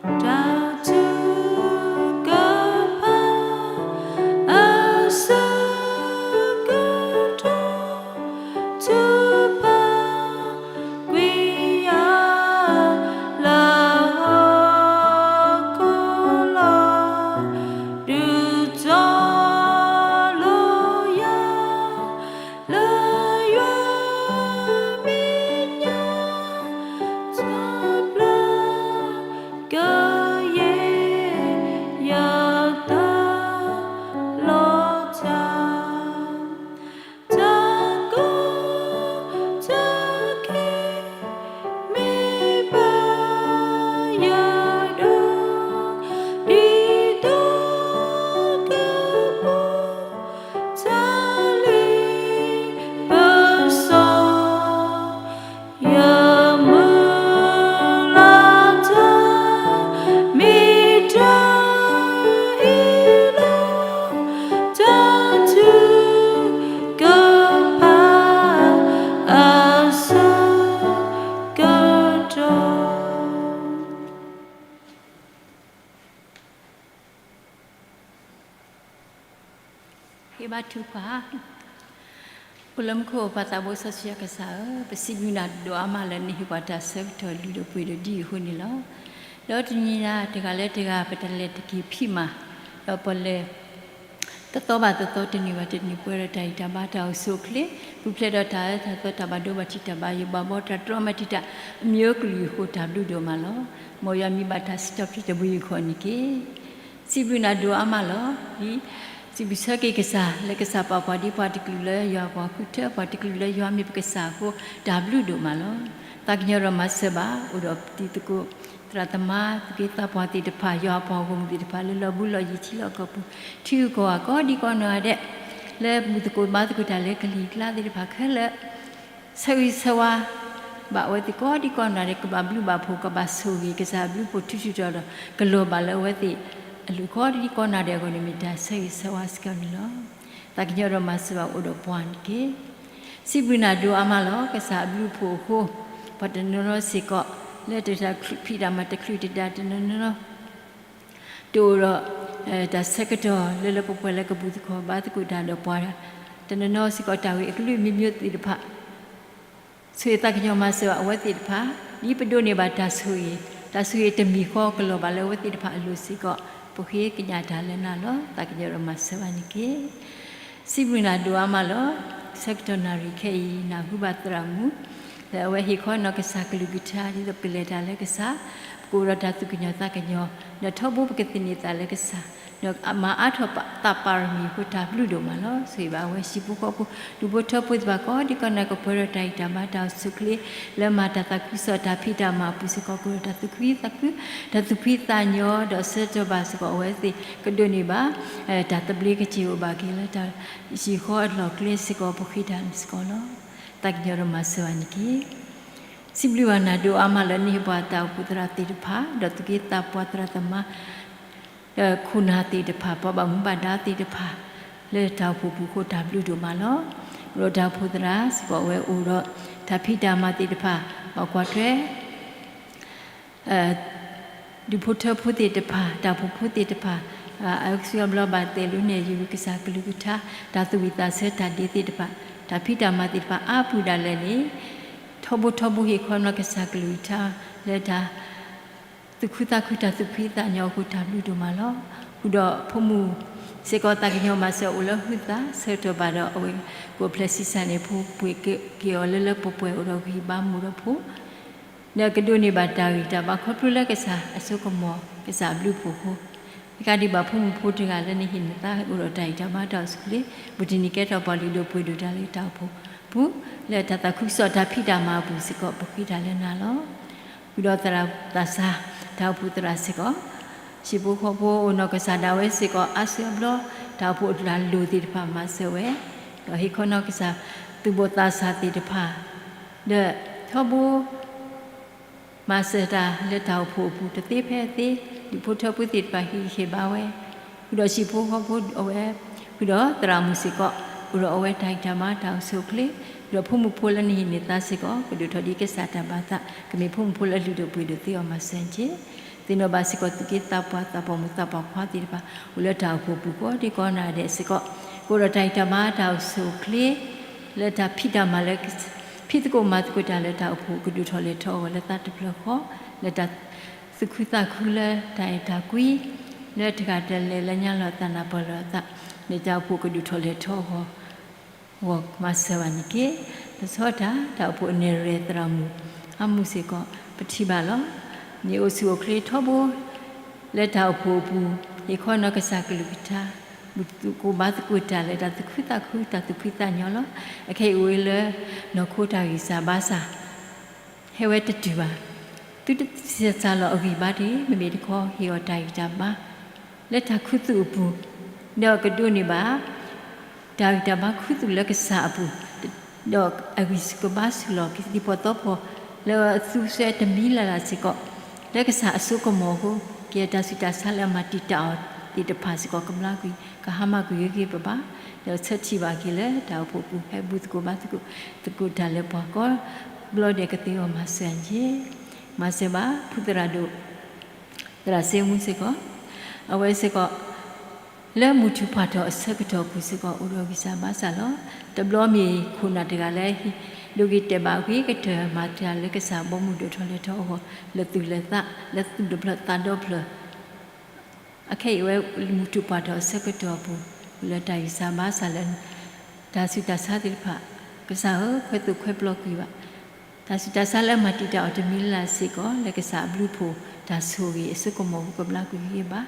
တၢ်ထုကဖၣ် အဆၢကတီၢ် ထုကဖၣ်ကွံာ်ယၤ လၢဟီၣ်ခိၣ်လီၤ ဒုးတီလိၤယၤ လၢယွၤမဲာ်ညါ တၢ်ဘျုးကယဲၢ် ယသးလီၤတၢ် တၢ်ကိးတၢ်ဂီၤ မ့ၢ်ဘၣ်ယၤဒီး ဒ်သိးကပူၤ တၢ်လ့ပစီ ယမုၢ်လၢ်တၢ် မ့ၢ်တၢ်အ့ၣ်လိာ် တၢ်ထုကဖၣ် အဆၢကတီၢ် ဟ့ၣ်ဘါထုကဖၣ်. အိၣ်လၢမူခိၣ်ပၢ်သးဘိစီဆှံယွၤကစၢ်ဧၢ, ပစံးဘျုးနၤဒိၣ်အါမးလၢနဟ့ၣ်ပှၤတၢ်ဆၢကတီၢ်လုၢ်ဒိၣ်ပှ့ၤဒိၣ်ဒ်အံၤအဃိန့ၣ်လီၤ. ဒီးတနံၤညါတဂၤလၢတဂၤ ပတၢ်လဲၤတက့ၤဖံးမၤ, ဒီးပလဲၤ တသီဘၣ်တသီ တနံၤဘၣ်တနံၤ ပှဲၤဒီးတၢ်ဂံၢ်တၢ်ဘါတၢ်အိၣ်ဆူၣ်အိၣ်ချ့, ပူၤဖျဲးဒီးတၢ်အၢတၢ်သီ တၢ်ဘၣ်ဒိဘၣ်ထံး တၢ်ဘၣ်ယိၣ်ဘၣ်ဘီ တၢ်တြီမၤတံာ်တာ် အမံၤအိၣ်ကလုာ်အဃိ တၢ်ဘျုးဒိၣ်မးလီၤ. မ်ယွၤမံၤဘၣ်တၢ်စံးထီၣ်ပတြၢၤတဘိယူၢ်ဃီန့ၣ်တက့ၢ်. စံးဘျုးနၤဒိၣ်အါမးလီၤ. ဒ်စံးဘျုးဆၢက့ၤကစၢ် လၢကစၢ်ပာ်ပှၤဒ်ပှၤတကလုာ်လၢယွၤအပှၤဃုထၢ ပှၤတကလုာ်လၢယွၤမ့ၢ်ပကစၢ်အဃိ တၢ်ဘျုးဒိၣ်မးလီၤ. သးကညီၤဒီးမၤစၢၤဘၣ် အိၣ်ဒီးပတံၤသကိး သရၣ်သမါ သူၣ်က့သးပှၢ်သ့ၣ်တဖၣ် ယွၤအပှၤဂီၢ်မုၢ်သ့ၣ်တဖၣ် လၢလီၢ်ဘူးလီၢ်ယံၤထံလီၢ်ကီၢ်ပူၤ ထံဂုၤကီၢ်ဂၤကိးဒံကိးနီၢ်ဂၤဒဲး လၢဘူၣ်သကိးဘါသကိးတၢ်လၢကလံၤကျါသ့ၣ်တဖၣ်ခဲလၢာ် ဆၢဂ့ၤဆၢဝါဘၣ်အဝဲသ့ၣ်ကိးဒံကိးနီၢ်ဂၤဒဲး ကဘၣ်ဘျုးဘၣ်ဖှိၣ် ကဘၣ်ဆိၣ်ဂ့ၤ ကစၢ်အဘျုးဖှိၣ်ထူထူတီၤတီၤ ကလီၤဘၣ်လၢအဝဲသ့ၣ်အလိၤကိးဒံကိးနီၢ်ဂၤဒဲးအဂီၢ်န့ၣ် မ့ၢ်တၢ်ဆၢဂ့ၤဆၢဝါစ့ၢ်ကီးန့ၣ်လီၤ. သးကညီၤဒီးမၤစၢၤဘၣ်အိၣ်ဒီးပှၤန့ၣ်တက့ၢ်. စံးဘျုးနၤဒိၣ်အါမးလီၤ. ကစၢ်အဘျုးအဖှိၣ်အဃိ ပှၤတနီၤနီၤစ့ၢ်ကီး လၢတၢ်ဖံးတၢ်မၤတချုးတဒါ တနီၤနီၤ တအိၣ်ဒီး တၢ်ဆၢကတီၢ်လၢလၢပှဲၤပှဲၤလၢကဘူၣ်သကိးဘါသကိးတၢ်ဒီးပှၤ တနီၤနီၤစ့ၢ်ကီး တၢ်ဂ့ၢ်အကလုာ်မံၤမံၤသ့ၣ်တဖၣ် ဆိၣ်ဂ့ၤသးကညီၤမၤစၢၤဘၣ်အဝဲသ့ၣ်တဖၣ် ဒ်ပဒိးန့ၢ်ဘၣ်တၢ်ဆိၣ်ဂ့ၤ တၢ်ဆိၣ်ဂ့ၤတမံၤဃီကလီၤဘၣ်လၢအဝဲသ့ၣ်တဖၣ်အလိၤစ့ၢ်ကီး ပဃ့ကညးတၢ်လၢနၤလီၤ. သးကညီၤဒီးမၤစၢၤဘၣ်န့ၣ်တက့ၢ်. စံးဘျုးနၤဒိၣ်အါမးလီၤ. ဆၢကတီၢ်နၣ်ရံၣ်ခဲအံၤ နၢ်ဟူဘၣ်သရၣ်မုၣ် လၢအဝဲဟ့ၣ်ခီနီၢ်ကစၢ်ကလုၢ်ကထါ ဒ်သိးပကလဲၤတၢ်လၢကစၢ်, ပကအိၣ်ဒီးတၢ်သူၣ်ကညီၤသးကညီၤ, ဒီးထီဘိပကသန့ၤသးလၢကစၢ်, ဒီးမၤအါထီၣ်သးပၣ်ရမံၤအဃိ တၢ်ဘျုးဒိၣ်မးလီၤ. ဆိၣ်ဂ့ၤဘၣ်အဝဲဟံၣ်ဖိဃီဖိ ဒူၣ်ဖိထၢဖိသ့ၣ်တဖၣ် ကိးဒံကီးနၤ ကပှဲၤဒီးတၢ်ဂံၢ်တၢ်ဘါ တၢ်အိၣ်ဆူၣ်အိၣ်ချ့ လၢမၤတၢ်သးခုကစီၣ်တၢ်ဖံးတၢ်မၤအပူၤစ့ၢ်ကီး ကအိၣ်ဒီးတၢ်သူၣ်ခုသးခု တၢ်သူၣ်ဖှံသးညီ ဒီးဆၢကတီၢ်ဘၣ်စ့ၢ်ကီး အဝဲသ့ၣ်ကဒိးန့ၢ်ဘၣ် တၢ်သဘျ့ကစ့ၢ်အိၣ်ဘၣ်က့ၤလၢတၢ်ဟံၣ်ဃီအလီၢ်ကျဲစ့ၢ်ကီး ပဃ့တၢ်န့ၣ်စ့ၢ်ကီးလီၤ. သးကညီၤဒီးမၤစၢၤဘၣ်န့ၣ်တက့ၢ်. စံးဘျုးဘၣ်နၤဒိၣ်အါမးလၢနဟ့ၣ်ပှၤတၢ်အိၣ်ဖှိၣ်သရၣ်သ့ၣ်တဖၣ် ဒီးသူၣ်က့သးပှၢ်သရၣ်သမါ ဒီးခိၣ်နၢ်သ့ၣ်တဖၣ် ပှၤဘၣ်မူဘၣ်ဒါသ့ၣ်တဖၣ် လၢတၢ်အိၣ်ဖှိၣ်ပူၤအဃိ တၢ်ဘျုးဒိၣ်မးလီၤ. အိၣ်ဒီးတၢ်အိၣ်ဖှိၣ်သရၣ်စ့ၢ်ကီး အဝဲအိၣ်ဒီးတၢ်ဖံးတၢ်မၤသ့ၣ်တဖၣ် ဘၣ်ကွၢ်ထွဲ ဒူၣ်ဖိထၢဖိသ့ၣ်တဖၣ် တၢ်အိၣ်ဖှိၣ်ဖိသ့ၣ်တဖၣ် အစုအဘျီဘၣ်တဲာ်လံန့ၣ် ယကစၢ်ကလုၢ်ကထါ တၢ်သူၣ်ဝံၣ်သးဆၢတၢ်ဒ့သ့ၣ်တဖၣ် တၢ်ဖံးတၢ်မၤသ့ၣ်တဖၣ်အါပုၢ်ဒၣ်လဲာ်န့ၣ် ထီဘိထီဘိဟ့ၣ်ခီနီၢ်ကစၢ်ကလုၢ်ကထါ လၢတၢ် သူၣ်ခုသးခု တၢ်သူၣ်ဖှံသးညီအဃိ တၢ်ဘျုးဒိၣ်မးလီၤ. ဃုာ်ဒီးဖိမုၣ်စ့ၢ်ကီး သးကညီၤမၤစၢၤအိၣ်လၢဟုသး ဆၢကတီၢ်ဘၣ်ဒီးအဝဲ ကအိၣ်ဖျဲၣ်ဆံးစၢ်န့ၢ်ဖိ ပှ့ၤက့ၤအီၤလၢလၢပှဲၤပှဲၤ အိၣ်ဒီးဂံၢ်ဘါမူဒီးဖိ ဒီးကဒိးန့ၢ်ဘၣ်တၢ်ဂံၢ်တၢ်ဘါခီဖျိလၢကစၢ်အစိကမီၤ ကစၢ်အဘျုးအဖှိၣ်အဃိ တကးဒံးဘၣ် ဖိမုၣ်ဖိတဂၤလၢနဟ့ၣ်နသးအိၣ်ဒီးတၢ်ဂံၢ်တၢ်ဘါတၢ်အိၣ်ဆူၣ်အိၣ်ချ့ ဘူးတနံၤကဲထီၣ်ပှၤလုၢ်ဒိၣ်ပှ့ၤဒိၣ်တၢ်လၢတၢ်အိၣ်ဖှိၣ်ပူၤ လၢတၢ်သးခုကစီၣ်တၢ်ဖံးတၢ်မၤအပူၤစ့ၢ်ကီး ပဃ့တၢ်လၢနၤလီၤ. ဃုာ်ဒီးသရၣ်သးစၢ် တၢ်အိၣ်ဖှိၣ်သရၣ်စ့ၢ်ကီး ဟံၣ်ဖိဃီဖိအိၣ်နီၢ်ကစၢ်ဒၣ်ဝဲစ့ၢ်ကီး အါစုအဘျီ တၢ်အိၣ်ဖှိၣ်အတၢ်လိၣ်သ့ၣ်တဖၣ်မၤစၢၤဝဲ ဒီးဟ့ၣ်ခီနီၢ်ကစၢ် သူၣ်ဘီၣ်သးစၢ်သ့ၣ်တဖၣ် ဒီးထီဘိ မၤစၢၤတၢ်လၢတၢ်အိၣ်ဖှိၣ်အပူၤ တသ့ဖဲအသ့ ဒူၣ်ဖိထၢဖိသ့ၣ်တဖၣ်ဟ့ၣ်ဂံၢ်ဟ့ၣ်ဘါဝဲ ဃုာ်ဒီးဟံၣ်ဖိဃီဖိအဝဲ ဃုာ်ဒီးသရၣ်မုၣ်စ့ၢ်ကီး အိၣ်ဒီးအဝဲတၢ်ဂံၢ်တၢ်ဘါတၢ်အိၣ်ဆူၣ်အိၣ်ချ့ ဃုာ်ဒီးဖိမုၣ်ဖိလၢနဟ့ၣ်န့ၢ်သးစ့ၢ်ကီး ကဒိၣ်ထီၣ်ဒ်ကစၢ်တၢ်ဘၣ်သး ကမ့ၢ်ဖိမုၣ်ဖိလၢလုၢ်ဒိၣ်ပှ့ၤဒိၣ်သ့အီၤမၤစၢၤတက့ၢ်. သ့ၣ်နီၣ်ဘၣ်စ့ၢ်ကီး သူၣ်က့သးပှၢ်သးပှၢ်မုၣ်သးပှၢ်ခွါသ့ၣ်တဖၣ် အိၣ်လၢတၢ်အိၣ်ဖှိၣ်ပူၤကိးဒံကီးနၤဒဲးစ့ၢ်ကီး ကအိၣ်ဒီးတၢ်ဂံၢ်တၢ်ဘါတၢ်အိၣ်ဆူၣ်အိၣ်ချ့ လၢတၢ်ဖံးတၢ်မၤလၢ ဖံးသကိးမၤသကိးတၢ်လၢတၢ်အိၣ်ဖှိၣ် ကဒိၣ်ထီၣ်လဲၤထီၣ်အဂီၢ်လၢသးတဖျၢၣ်ဃီ လၢတၢ်သူၣ်ခုသးခုလၢတၢ်အဲၣ်တၢ်ကွံ လၢတဂၤတလဲၤလၢညါလီၤအသးနၢ်ပၢၢ်လီၤအသး လၢတၢ်အိၣ်ဖှိၣ်ကဒိၣ်ထီၣ်လဲၤထီၣ်အဂီၢ် ဂီၢ်မၤစၢၤဘၣ်န့ၣ်တက့ၢ်. လီၤဆီဒၣ်တၢ် တၢ်အိၣ်ဖှိၣ်အနဲၣ်ရွဲၣ်သရၣ်မုၣ် အါမူၢ်စ့ၢ်ကီး ပထံၣ်ဘၣ်လီၤ. မ့ၢ်အိၣ်ဆူၣ်အိၣ်ချ့ထီဘိ လၢတၢ်အိၣ်ဖှိၣ်အပူၤ ဟ့ၣ်ခီနီၢ်ကစၢ်ကလုၢ်ကထါ ဘူးသကိးဘါသကိးတၢ်လၢတၢ်သူၣ်ခုသးခု တၢ်သူၣ်ဖှံသးညီလီၤ. အခဲအံၤအိၣ်ဝဲလၢ နီၢ်ခိတၢ်ဂံၢ်စၢ်ဘါစၢ် ဟဲဝဲတတုၤဘၣ်. သုတဆံးစၢ်လီၤအဂံၢ်ဘါတဂ့ၤ, မ့မ့ၢ်တခီ ဟ့ၣ်အီၤတၢ်ဂံၢ်တၢ်ဘါ လၢတၢ်ခူသူၣ်အပူၤ, ဒီးကဒိးန့ၢ်ဘၣ် တၢ်ဂံၢ်တၢ်ဘါခူသူၣ်လၢကစၢ်အပူၤ, ဒီးအဂံၢ်ကဘါဆူၣ်လီၤကသံၣ်ဖီၣ်သီဖီၣ် လၢအသူစဲတမံၤလၢ်လၢ်စ့ၢ်ကီး, လၢကစၢ်အစိကမီၤအဃိ, ကယဲၢ်တၢ်ဆူးတၢ်ဆါလၢအမၤတံာ်တာ်အီၤသ့ၣ်တဖၣ်စ့ၢ်ကီး ကဘျါကွံာ် ကဟါမၢ်ကွံာ်ဂ့ၤဂ့ၤဘၣ်ဘၣ်, ဒီးဆၢထံၣ်ဘၣ်က့ၤလၢတၢ်အိၣ်ဖှိၣ်ပူၤ ဟဲဘူးသကိးဘါသကိး သကိးတၢ်လၢပှၤကိးဘျီဒဲးကသ့အီၤမၤစၢၤယ့ၢ် မၤစၢၤဘၣ် ဖုသရၣ်ဒိၣ် သရၣ်စ့မူစ့ၢ်ကီး, အဝဲစ့ၢ်ကီး လၢမုၢ်ထူၣ်ဖးထီၣ်အဆၢကတီၢ်အပူၤစ့ၢ်ကီး အိၣ်ဒီးဂံၢ်စၢ်ဘါစၢ်လီၤ. တဘျီမ့ၢ်ခိၣ်နၢ်တဂၤလၢ ဒိးဂ့ၤတဲာ်ဘၣ်ဂ့ၤကတၢၢ်မၤတၢ်လၢကစၢ်ဘီမုၢ်ဒိၣ်ထီၣ်လဲၤထီၣ်အဂီၢ် လၢသူၣ်လၢသး လၢသူၣ်တဖျၢၣ်သးဒီဖျၢၣ် အခဲအံၤဝဲမုၢ်ထူၣ်ဖးထီၣ်အဆၢကတီၢ်အပူၤ လၢတၢ်ဂံၢ်စၢ်ဘါစၢ်လၢ တၢ်ဆူးတၢ်ဆါသ့ၣ်တဖၣ် ကစၢ်ဧၢ ခွဲးသိၣ်ခွဲးပျီကွံာ်ဘၣ် တၢ်ဆူးတၢ်ဆါလၢအမၤတံာ်တာ်အီၤတမံၤလၢ်လၢ်စ့ၢ်ကီး လၢကစၢ်အဘျုးအဖှိၣ် တၢ်ဆိၣ်ဂ့ၤအစိကမီၤအဃိ ကဘျါကွံာ်ဂ့ၤဂ့ၤဘၣ်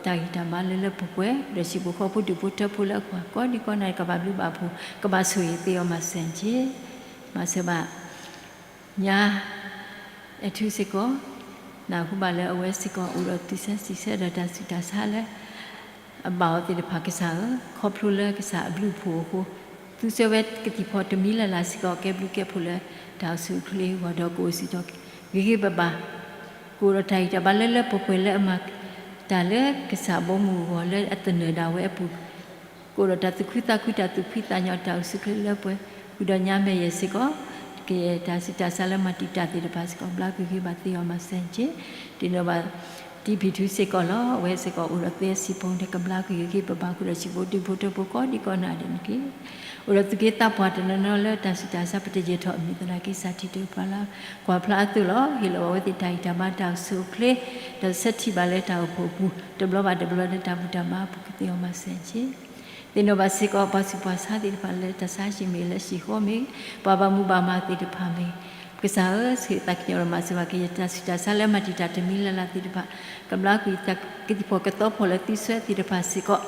ကအိၣ်ဒီးတၢ်ဂံၢ်တၢ်ဘါလၢလၢပှဲၤပှဲၤ ဒီးဟံၣ်ဖိဃီဖိဒူၣ်ဖိထၢဖိလၢအကွၢ် ကိးဒံကိးနၤ ကဘၣ်ဘျုးဘၣ်ဖှိၣ် ကဘၣ်ဆိၣ်ဂ့ၤသ့အီၤမၤစၢၤတက့ၢ်. မၤစၢၤဘၣ် ညါ အဲၣ်ထူစ့ၢ်ကီး နၢ်ဟူဘၣ်လၢအဝဲစ့ၢ်ကီး အိၣ်ဒီးသုးဆၢစံးဆၢဒီးတၢ်ဆူးတၢ်ဆါလၢ အဘၣ်အီၤသ့ၣ်တဖၣ် ကစၢ်ဧၢ, ခီဖျိလၢကစၢ်အဘျုးအဖှိၣ်အဃိ သူစဲဝဲကသံၣ်ဖီၣ်တမံၤလၢ်လၢ်စ့ၢ်ကီး ကဲဘျုးကဲဖှိၣ်လၢတၢ်အိၣ်ဆူၣ်အိၣ်ချ့အဂီၢ် ဒီးကအိၣ်စ့ၢ်ကီးဂ့ၤဂ့ၤဘၣ်ဘၣ် ကအိၣ်ဒီးတၢ်ဂံၢ်တၢ်ဘါလၢလၢပှဲၤပှဲၤလၢအမၤ တၢ်လၢကစၢ်ဘီမုၢ်အဂီၢ်လၢအသနၢၣ်ဒၣ်ဝဲအပူၤ ကအိၣ်ဒီးတၢ်သူၣ်ခုသးခု တၢ်သူၣ်ဖှံသးညီ တၢ်အိၣ်ဆူၣ်အိၣ်ချ့လၢပှဲၤ ဃုာ်ဒီးညါမဲာ်ယဲၢ်စ့ၢ်ကီး ကယဲၢ်တၢ်ဆူးတၢ်ဆါလၢမၤတံာ်တာ်သ့ၣ်တဖၣ်စ့ၢ်ကီး ဘျါကွံာ်ဂ့ၤဘၣ်သ့အီၤမၤစၢၤတက့ၢ်. ဒ်န့ၣ်ဘၣ် တံဖံးထူစ့ၢ်ကီးလီၤ. အဝဲစ့ၢ်ကီးအိၣ်ဒီးသဲစံးဖိန့ၣ် ကဘျါကွံာ်အဂ့ၢ် ပဘၣ်ဃုာ်ဒီးစံၣ်ဖိဒုးဖိထၢဖိကိးဒံကိးနီၢ်ဒဲးန့ၣ်တက့ၢ်. အိၣ်ဒီးသူၣ်က့သးပှၢ်တနီၤနီၤလၢတၢ်ဆူးတၢ်ဆါ ပတယဲၢ်ထီၣ်အမံၤသနာ်က့ ကစၢ်ထံၣ်တၢ်ပှၤလၢကွၢ်ဖျါအသိးလီၤ. ဟ့ၣ်လီၤအဝဲသ့ၣ်တၢ်ဂံၢ်တၢ်ဘါတၢ်အိၣ်ဆူၣ်အိၣ်ချ့ ဒီးဆၢထံၣ်ဘၣ်လၢတၢ်အိၣ်ဖှိၣ်အပူၤ တဘျီဘၣ်တဘျီလၢတၢ်ဘူၣ်တၢ်ဘါအပူၤ ကသ့အီၤမၤစၢၤက့ၤ သ့ၣ်နီၣ်ဘၣ်စ့ၢ်ကီး ပှၤဆူးပှၤဆါသ့ၣ်တဖၣ်လၢတၢ်ဆါဟံၣ်မ့ၢ်ဂ့ၤ လၢဟံၣ်ဃီမ့ၢ်ဂ့ၤ ပှၤဘၣ်မူဘၣ်မၤသ့ၣ်တဖၣ်မ့ၢ်ဂ့ၤ, ကစၢ်ဧၢ, ဆှၢသးကညီၤဒီးမၤစၢၤဘၣ်က့ၤ တၢ်ဆူးတၢ်ဆါလၢအမၤတံာ်တာ်တမံၤလၢ်လၢ်သ့ၣ်တဖၣ်, ကဘျါကွံာ်တၢ်ကသံၣ်ဖှီၣ်ကသီဖှီၣ်လၢသုစွဲသ့ၣ်တဖၣ်စ့ၢ်ကီး,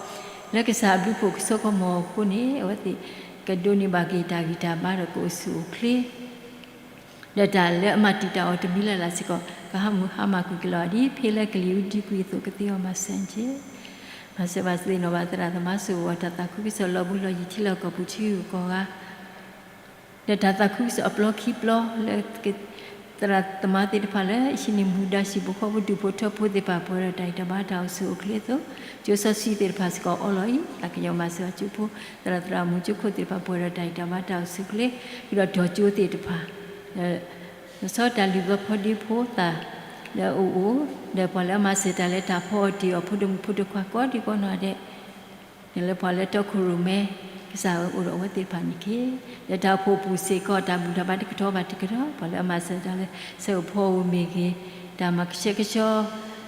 လၢကစၢ်အဘျုးဖှိၣ်ကဆိကမိၣ်အဃိန့ၣ် အဝဲသ့ၣ်ကဒိးန့ၢ်ဘၣ်က့ၤတၢ်ဂံၢ်တၢ်ဘါဒီးကအိၣ်ဆူၣ်အိၣ်ချ့ ဒီးတၢ်လၢအမၤတံာ်တာ်အီၤတမံၤလၢ်လၢ်စ့ၢ်ကီး ကဟါမၢ်ဟါမၢ်ကွံာ်က့ၤလီၤ ဒ်ဖဲလၢကလံၤအူဒံကွံာ်အသိး ကသ့အီၤမၤစၢၤက့ၤ. မၤစၢၤဘၣ်သ့ၣ်နီၣ်ဘၣ်သရၣ်သမါ စိာ်အီၤတၢ်သးခုကစီၣ်လီၤဘှံးလီၤယံၤ ထံလီၢ်ကီၢ်ပူၤ ထံဂုၤကီၢ်ဂၤ ဒီးတၢ်သးခုကစီၣ်အပျီခံပျီလၢ သရၣ်သမါသ့ၣ်တဖၣ်လၢ ဟံးန့ၢ်မူဒါ ဟံၣ်ဖိဃီဖိဒူၣ်ဖိထၢဖိသ့ၣ်တဖၣ် ပှဲၤဒီးတၢ်ဂံၢ်တၢ်ဘါတၢ်အိၣ်ဆူၣ်အိၣ်ချ့အသိး, ကၠိစီဆှံသ့ၣ်တဖၣ်စ့ၢ်ကီးအိၣ်လီၤအံၤ သးကညီၤမၤစၢၤဘၣ်ကၠိဖိ, သရၣ်သရၣ်မုၣ်ကၠိခိၣ်သ့ၣ်တဖၣ် ပှဲၤဒီးတၢ်ဂံၢ်တၢ်ဘါတၢ်အိၣ်ဆူၣ်အိၣ်ချ့, ဃုာ်ဒီးတီၤကၠိသ့ၣ်တဖၣ် လီၤဆီတၢ်လုၢ်သီဖိဒ့ဖိသၣ် လၢအအိၣ်, ဒီးပှၤလၢအမၤစၢၤတၢ်လၢတၢ်ဖီအီၣ်တ့ၢ်အီၣ် ဖိဒိၣ်မုၣ်ဖိဒိၣ်ခွါကိးဒံကိးနီၢ်ဒဲး, ဒီးလၢပှၤလၢတီခိၣ်ရိၣ်မဲ ကစၢ်ဧၢ အိၣ်ဒီးအဝဲသ့ၣ်တဖၣ်န့ၣ်တက့ၢ်. ဒီးတၢ်အိၣ်ဖှိၣ်ပူၤစ့ၢ်ကီး တၢ်ဘူၣ်တၢ်ဘါတကတီၤဘၣ်တကတီၤ ပှၤလၢအမၤစၢၤတၢ်လၢ ဆၢအိၣ်ဖီအိၣ်မ့ၢ်ဂ့ၤ, တၢ်မၤကဆှဲကဆှီ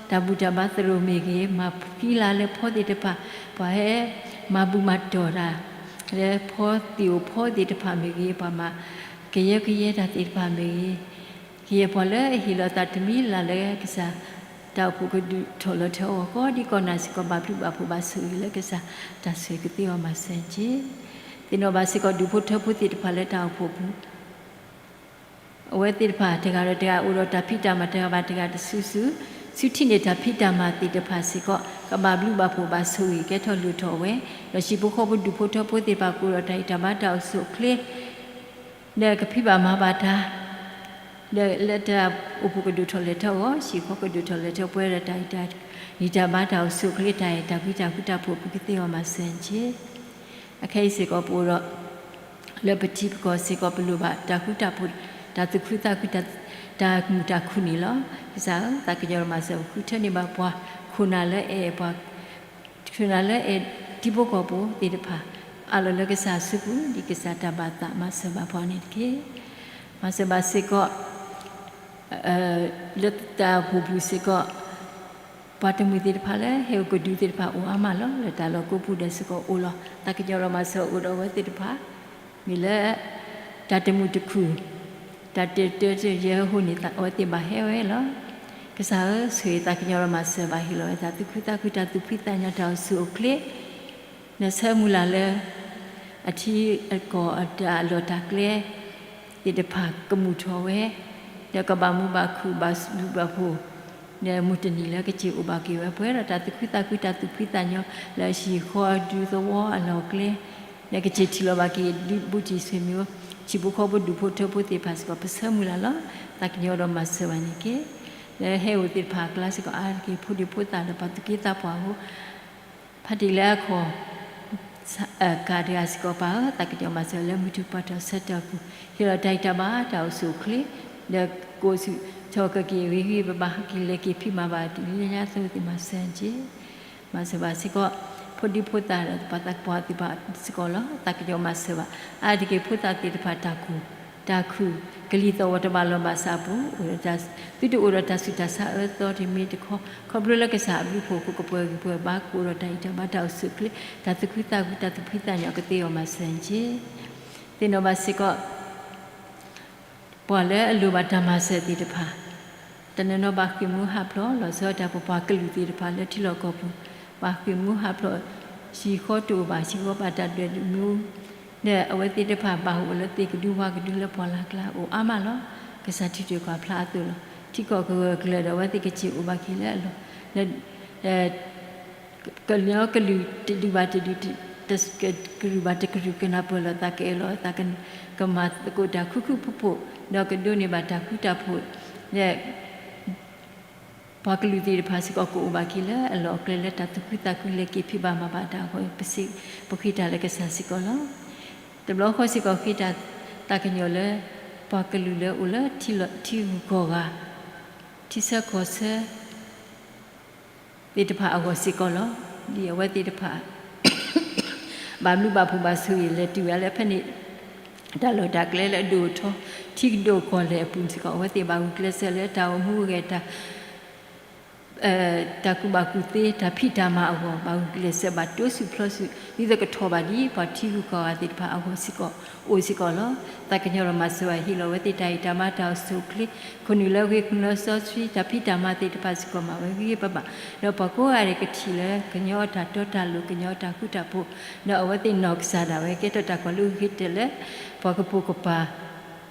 တၢ်ဘူၣ်တၢ်ဘါသရိာ်မ့ၢ်ဂ့ၤ, မၤဖှံလၢ်လၢဖီသ့ၣ်တဖၣ်, ပှၤဟဲမၤဘူၣ်မၤတီၢ်တၢ် လၢဖီသ့ၣ်အိၣ်ဖီသ့ၣ်တဖၣ်မ့ၢ်ဂ့ၤ, ပှၤမၤကယၢကယဲတၢ်သ့ၣ်တဖၣ်မ့ၢ်ဂ့ၤ, ကယဲၢ်ပှၤလၢအဟ့ၣ်လီၤသးတမံၤလၢ်လၢကစၢ် တၢ်အိၣ်ဖှိၣ်ကဒုးထီၣ်လီၤထီၣ်အဂီၢ် ကိးဒံကိးနီၢ်စ့ၢ်ကီး ဘၣ်ဘျုးဘၣ်ဖှိၣ်ဘၣ်ဆိၣ်ဂ့ၤလၢကစၢ် တၢ်ဆိၣ်ဂ့ၤကသ့အီၤမၤစၢၤက့ၤ. သ့ၣ်နီၣ်ဘၣ်စ့ၢ်ကီး ဒူၣ်ဖိထၢဖိသ့ၣ်တဖၣ်လၢတၢ်အိၣ်ဖှိၣ်ပူၤ အဝဲသ့ၣ်တဖၣ် တဂၤဒီးတဂၤ အိၣ်ဒီးတၢ်ဖံးတၢ်မၤတဂၤဘၣ်တဂၤတစုစု, ဆူထံၣ်န့ၢ်တၢ်ဖံးတၢ်မၤသ့ၣ်တဖၣ်စ့ၢ်ကီး ကဘၣ်ဘျုးဘၣ်ဖှိၣ်ဘၣ်ဆိၣ်ဂ့ၤ ကဲထီၣ်လိၣ်ထီၣ်ဝဲ, ဒီးဟံၣ်ဖိဃီဖိဒူၣ်ဖိထၢဖိသ့ၣ်တဖၣ် ကအိၣ်ဒီးတၢ်ဂံၢ်တၢ်ဘါတၢ်အိၣ်ဆူၣ်အိၣ်ချ့ ဒီးကဖံးဘၣ်မၤဘၣ်တၢ် ဒီးလၢတၢ်အိၣ်ဖှိၣ်ကဒိၣ်ထီၣ်လဲၤထီၣ်အဂီၢ် ဟံၣ်ဃီကဒိၣ်ထီၣ်လဲၤထီၣ်ပှဲၤဒီးတၢ်ဂံၢ်တၢ်ဘါတၢ်အိၣ်ဆူၣ်အိၣ်ချ့ တၢ်အဲၣ်တၢ်ကွံတၢ်ဃူတၢ်ဖိး ပကသ့အီၤမၤစၢၤက့ၤ. အခဲအံၤစ့ၢ်ကီးပအိၣ်ဒီး လၢပထံပကီၢ်စ့ၢ်ကီး ပလိၣ်ဘၣ်တၢ်ဃူတၢ်ဖိး တၢ်သူၣ်ခုသးခု တၢ်မုာ်တၢ်ခုၣ်န့ၣ်လီၤ. ကစၢ်ဧၢ သးကညီၤမၤစၢၤ ပဃုထၢန့ၢ်ဘၣ်ပှၤခိၣ်နၢ်လၢအဲၣ်ပှၤ ခိၣ်နၢ်လၢအဲၣ်ထံဖိကီၢ်ဖိသ့ၣ်တဖၣ် အးလီၤလၢကစၢ်အစုပူၤ ဒ်ကစၢ်တၢ်ဘၣ်သးမၤစၢၤဘၣ်ပှၤန့ၣ်တက့ၢ်. မၤစၢၤဘၣ်စ့ၢ်ကီး လၢတၢ်အိၣ်ဖှိၣ်ပူၤစ့ၢ်ကီး ပှၤတမှံၤသ့ၣ်တဖၣ်လၢဟဲအိၣ်ကဒုသ့ၣ်တဖၣ်အိၣ်အါမးလီၤ. လၢတၢ်လီၢ်ကိးပူၤဒီးစ့ၢ်ကီးအိၣ်လီၤ. သးကညီၤဒီးမၤစၢၤအိၣ်ဒီးအဝဲသ့ၣ်တဖၣ် မ့ၢ်လၢ တၢ်တမုာ်တခုၣ် တၢ်တတၢတယဲၢ်အဃိန့ၣ် အဝဲသ့ၣ်ဘၣ်ဟဲဝဲလီၤ. ကစၢ်ဧၢ ဆိၣ်ဂ့ၤသးကညီၤဒီးမၤစၢၤဘၣ် ဟ့ၣ်လီၤဝဲတၢ်သူၣ်ခုသးခု တၢ်သူၣ်ဖှံသးညီ တၢ်အိၣ်ဆူၣ်အိၣ်ချ့ ဒီးဆၢမုၢ်လၢ်လၢ အထံအကီၢ်အတၢ်လီၢ်တၢ်ကျဲ သ့ၣ်တဖၣ်ကမုာ်ထီၣ်ဝဲ ဒီးကဘၣ်မူဘၣ်ခုၣ်ဘၣ်ဘျုးဘၣ်ဖှိၣ် ဒီးမုၢ်တနံၤလၢကစ့ၢ်အိၣ်ဘၣ်က့ၤဝဲ ပှဲၤဒီးတၢ်သူၣ်ခုသးခု တၢ်သူၣ်ဖှံသးညီ လၢဟံၣ်ဃီဒူသဝီအလီၢ်အကျဲ ဒီးကစ့ၢ်ထံၣ်လီၤဘၣ်က့ၤ ဒူဘူၣ်ထံးဆွေမျိုး ဟံၣ်ဖိဃီဖိဒူၣ်ဖိထၢဖိသ့ၣ်တဖၣ်စ့ၢ်ကီး ပဆၢမုၢ်လၢ်လီၤ. သးကညီၤဒီးမၤစၢၤဘၣ်န့ၣ်တက့ၢ်. လၢဟဲအိၣ်သ့ၣ်တဖၣ်အကျါစ့ၢ်ကီး အါတက့ၢ်ဖိဒံဖိသၣ်ဒီးပှၤသူၣ်က့သးပှၢ်အဃိ ဖါတံၢ်လၢအခီၣ် ကၤတဂၤစ့ၢ်ကီး ပၢ်ဧၢ သးကညီၤမၤစၢၤလၢမုၢ်ထူၣ်ပှၢ်ထီၣ်ဆၢကတီၢ်ပူၤ ဟ့ၣ်လီၤတၢ်ဂံၢ်တၢ်ဘါ တၢ်အိၣ်ဆူၣ်အိၣ်ချ့ ဒီးကအိၣ်ဆူၣ်ထီၣ်က့ၤဂ့ၤဂ့ၤ ပဘၣ်ဟဲက့ၤလဲၤက့ၤဖံးမၤဘၣ်တုၤလၢညါအသိးသ့ၣ်မၤစၢၤက့ၤ မၤစၢၤဘၣ်စ့ၢ်ကီး ဖိဒံဖိသၣ်ဒီးပှၤသးပှၢ်သ့ၣ်တဖၣ်စ့ၢ်ကီးလီၤ. သးကညီၤမၤစၢၤဘၣ် အါတက့ၢ်ဖိသၣ်သ့ၣ်တဖၣ်တၢ်ကူၣ် တၢ်ခုၣ် ကလံၤသီၣ်ဝီၤတဘၣ်လီၢ်ဘၣ်စးအပူၤ အိၣ်ဒီးတၢ် သုတအိၣ်ဒီးတၢ်ဆူးတၢ်ဆါအၢသီတမံၤတခီ ခီဖျိလၢကစၢ်အဘျုးအဖှိၣ်အဃိ ကပှဲၤဂံၢ်ပှဲၤဘါ ကအိၣ်ဒီးတၢ်ဂံၢ်တၢ်ဘါ တၢ်အိၣ်ဆူၣ်အိၣ်ချ့ တၢ်သူၣ်ခုသးခု တၢ်သူၣ်ဖှံသးညီ ကသ့အီၤမၤစၢၤက့ၤ သ့ၣ်နီၣ်ဘၣ်စ့ၢ်ကီး ပှၤလၢအလိၣ်ဘၣ်တၢ်မၤစၢၤသ့ၣ်တဖၣ် တနီၤနီၤဘၣ်ဃ့ၢ်မှံဟးဖျိး လီၤဆီတၢ်ပပှၤကလုာ်သ့ၣ်တဖၣ်လၢထံလီၢ်ကီၢ်ပူၤ ဘၣ်ဃ့ၢ်မှံဟးဖျိး ဟံၣ်ဃီတအိၣ်ဘၣ် ဟံၣ်ဃီဘၣ်တၢ်ဒွဲၣ်ဒုးမူ ဒီးအဝဲသ့ၣ်တဖၣ်ဘၣ်အိၣ်လၢသ့ၣ်ကဒု ဝၣ်ကဒုလၢပှၢ်လၢ်ကျါ အိၣ်အါမးလီၤ. ကစၢ်ထံၣ်တၢ်ကွၢ်ဖျါအသိးလီၤ. ထံကီၢ်ကဂၢၢ်ကျၢၤဒီးအဝဲသ့ၣ်ကစ့ၢ်အိၣ်ဘၣ်က့ၤလၢအလီၢ် ကညီကလုာ်တဒူၣ်ဘၣ်တဒူၣ် ကလုာ်ဘၣ်တကလုာ် ကနၢ်ပၢၢ်လိာ်သး ကအဲၣ်လိာ်သး ကမၤသကိးတၢ်ခုၣ်ခုၣ်ဖိးဖိး ဒီးကဒိးန့ၢ်ဘၣ်တၢ်ဃူတၢ်ဖိး ဒီး ပှၤကလုာ်သ့ၣ်တဖၣ်စ့ၢ်ကီး ကအိၣ်ဘၣ်က့ၤလၢအလီၢ်အကျဲ လၢတၢ်သူၣ်ခုသးခု လဲၤက့ၤဖံးဘၣ်မၤဘၣ်တၢ်အဃိ ပစံးပဃ့တၢ်လၢကစၢ်စ့ၢ်ကီးလီၤ. တဘျီဃီစ့ၢ်ကီး ဃ့တၢ်သးကညီၤလၢ ပှၤကလုာ်လၢအိၣ်လၢထံဂုၤကီၢ်ဂၤ ထံဆၢကီၢ်ဆၢ သ့ၣ်တဖၣ်အဂီၢ်စ့ၢ်ကီးလီၤ. ဒ်အဝဲသ့ၣ်တဖၣ် ဘၣ်ဘျုးဘၣ်ဖှိၣ်ဘၣ်ဆိၣ်ဂ့ၤ လဲၤတုၤဝဲလၢဖဲန့ၣ် တၢ်လီၢ်တၢ်ကျဲလၢအဒိၣ်အထီ ထံကဒိၣ်ကီၢ်လဲၢ်အပူၤစ့ၢ်ကီး အဝဲသ့ၣ်ဘၣ်ဂုာ်ကျဲးစၢးလၢတၢ်အိၣ်မူအဂ့ၢ် တၢ်ကူၣ်ဘၣ်ကူၣ်သ့ တၢ်ဖံးတၢ်မၤအဂီၢ် ဘၣ်ဂုာ်ကျဲးစၢး ဘၣ်တိစၢၤဖျိစၢၤ ဒ်သိးကထီၣ်ဘၣ်ဒ် ပှၤထံဂုၤကီၢ်ဂၤသ့ၣ်တဖၣ်အဂီၢ်စ့ၢ်ကီး အိၣ်စ့ၢ်ကီးလီၤ. သးကညီၤဒီးမၤစၢၤဘၣ် ဟ့ၣ်လီၤဝဲသ့ၣ်တၢ်ဟ့ၣ်တၢ်မၤ တၢ်အိၣ်ဆူၣ်အိၣ်ချ့ ခိၣ်နူာ်လၢအဂ့ၤ ခိၣ်နူာ်လၢအစီဆှံ တၢ်ဖံးတၢ်မၤသ့ၣ်တဖၣ်စ့ၢ်ကီး မၤဝဲဂ့ၤဂ့ၤဘၣ်ဘၣ် ဒီးပှၤကိးဂၤဒဲးကထံၣ်လၢ ကညီအတၢ်တီတၢ်လိၤ ကညီအတၢ်ဃူတၢ်ဖိး ဒီးအဝဲသ့ၣ်နီၢ်ကစၢ်ဒၣ်ဝဲ ကဲထီၣ်တၢ်ကွၢ်လိအဂ့ၤကတၢၢ်လၢ ပှၤကပိာ်ကပၤ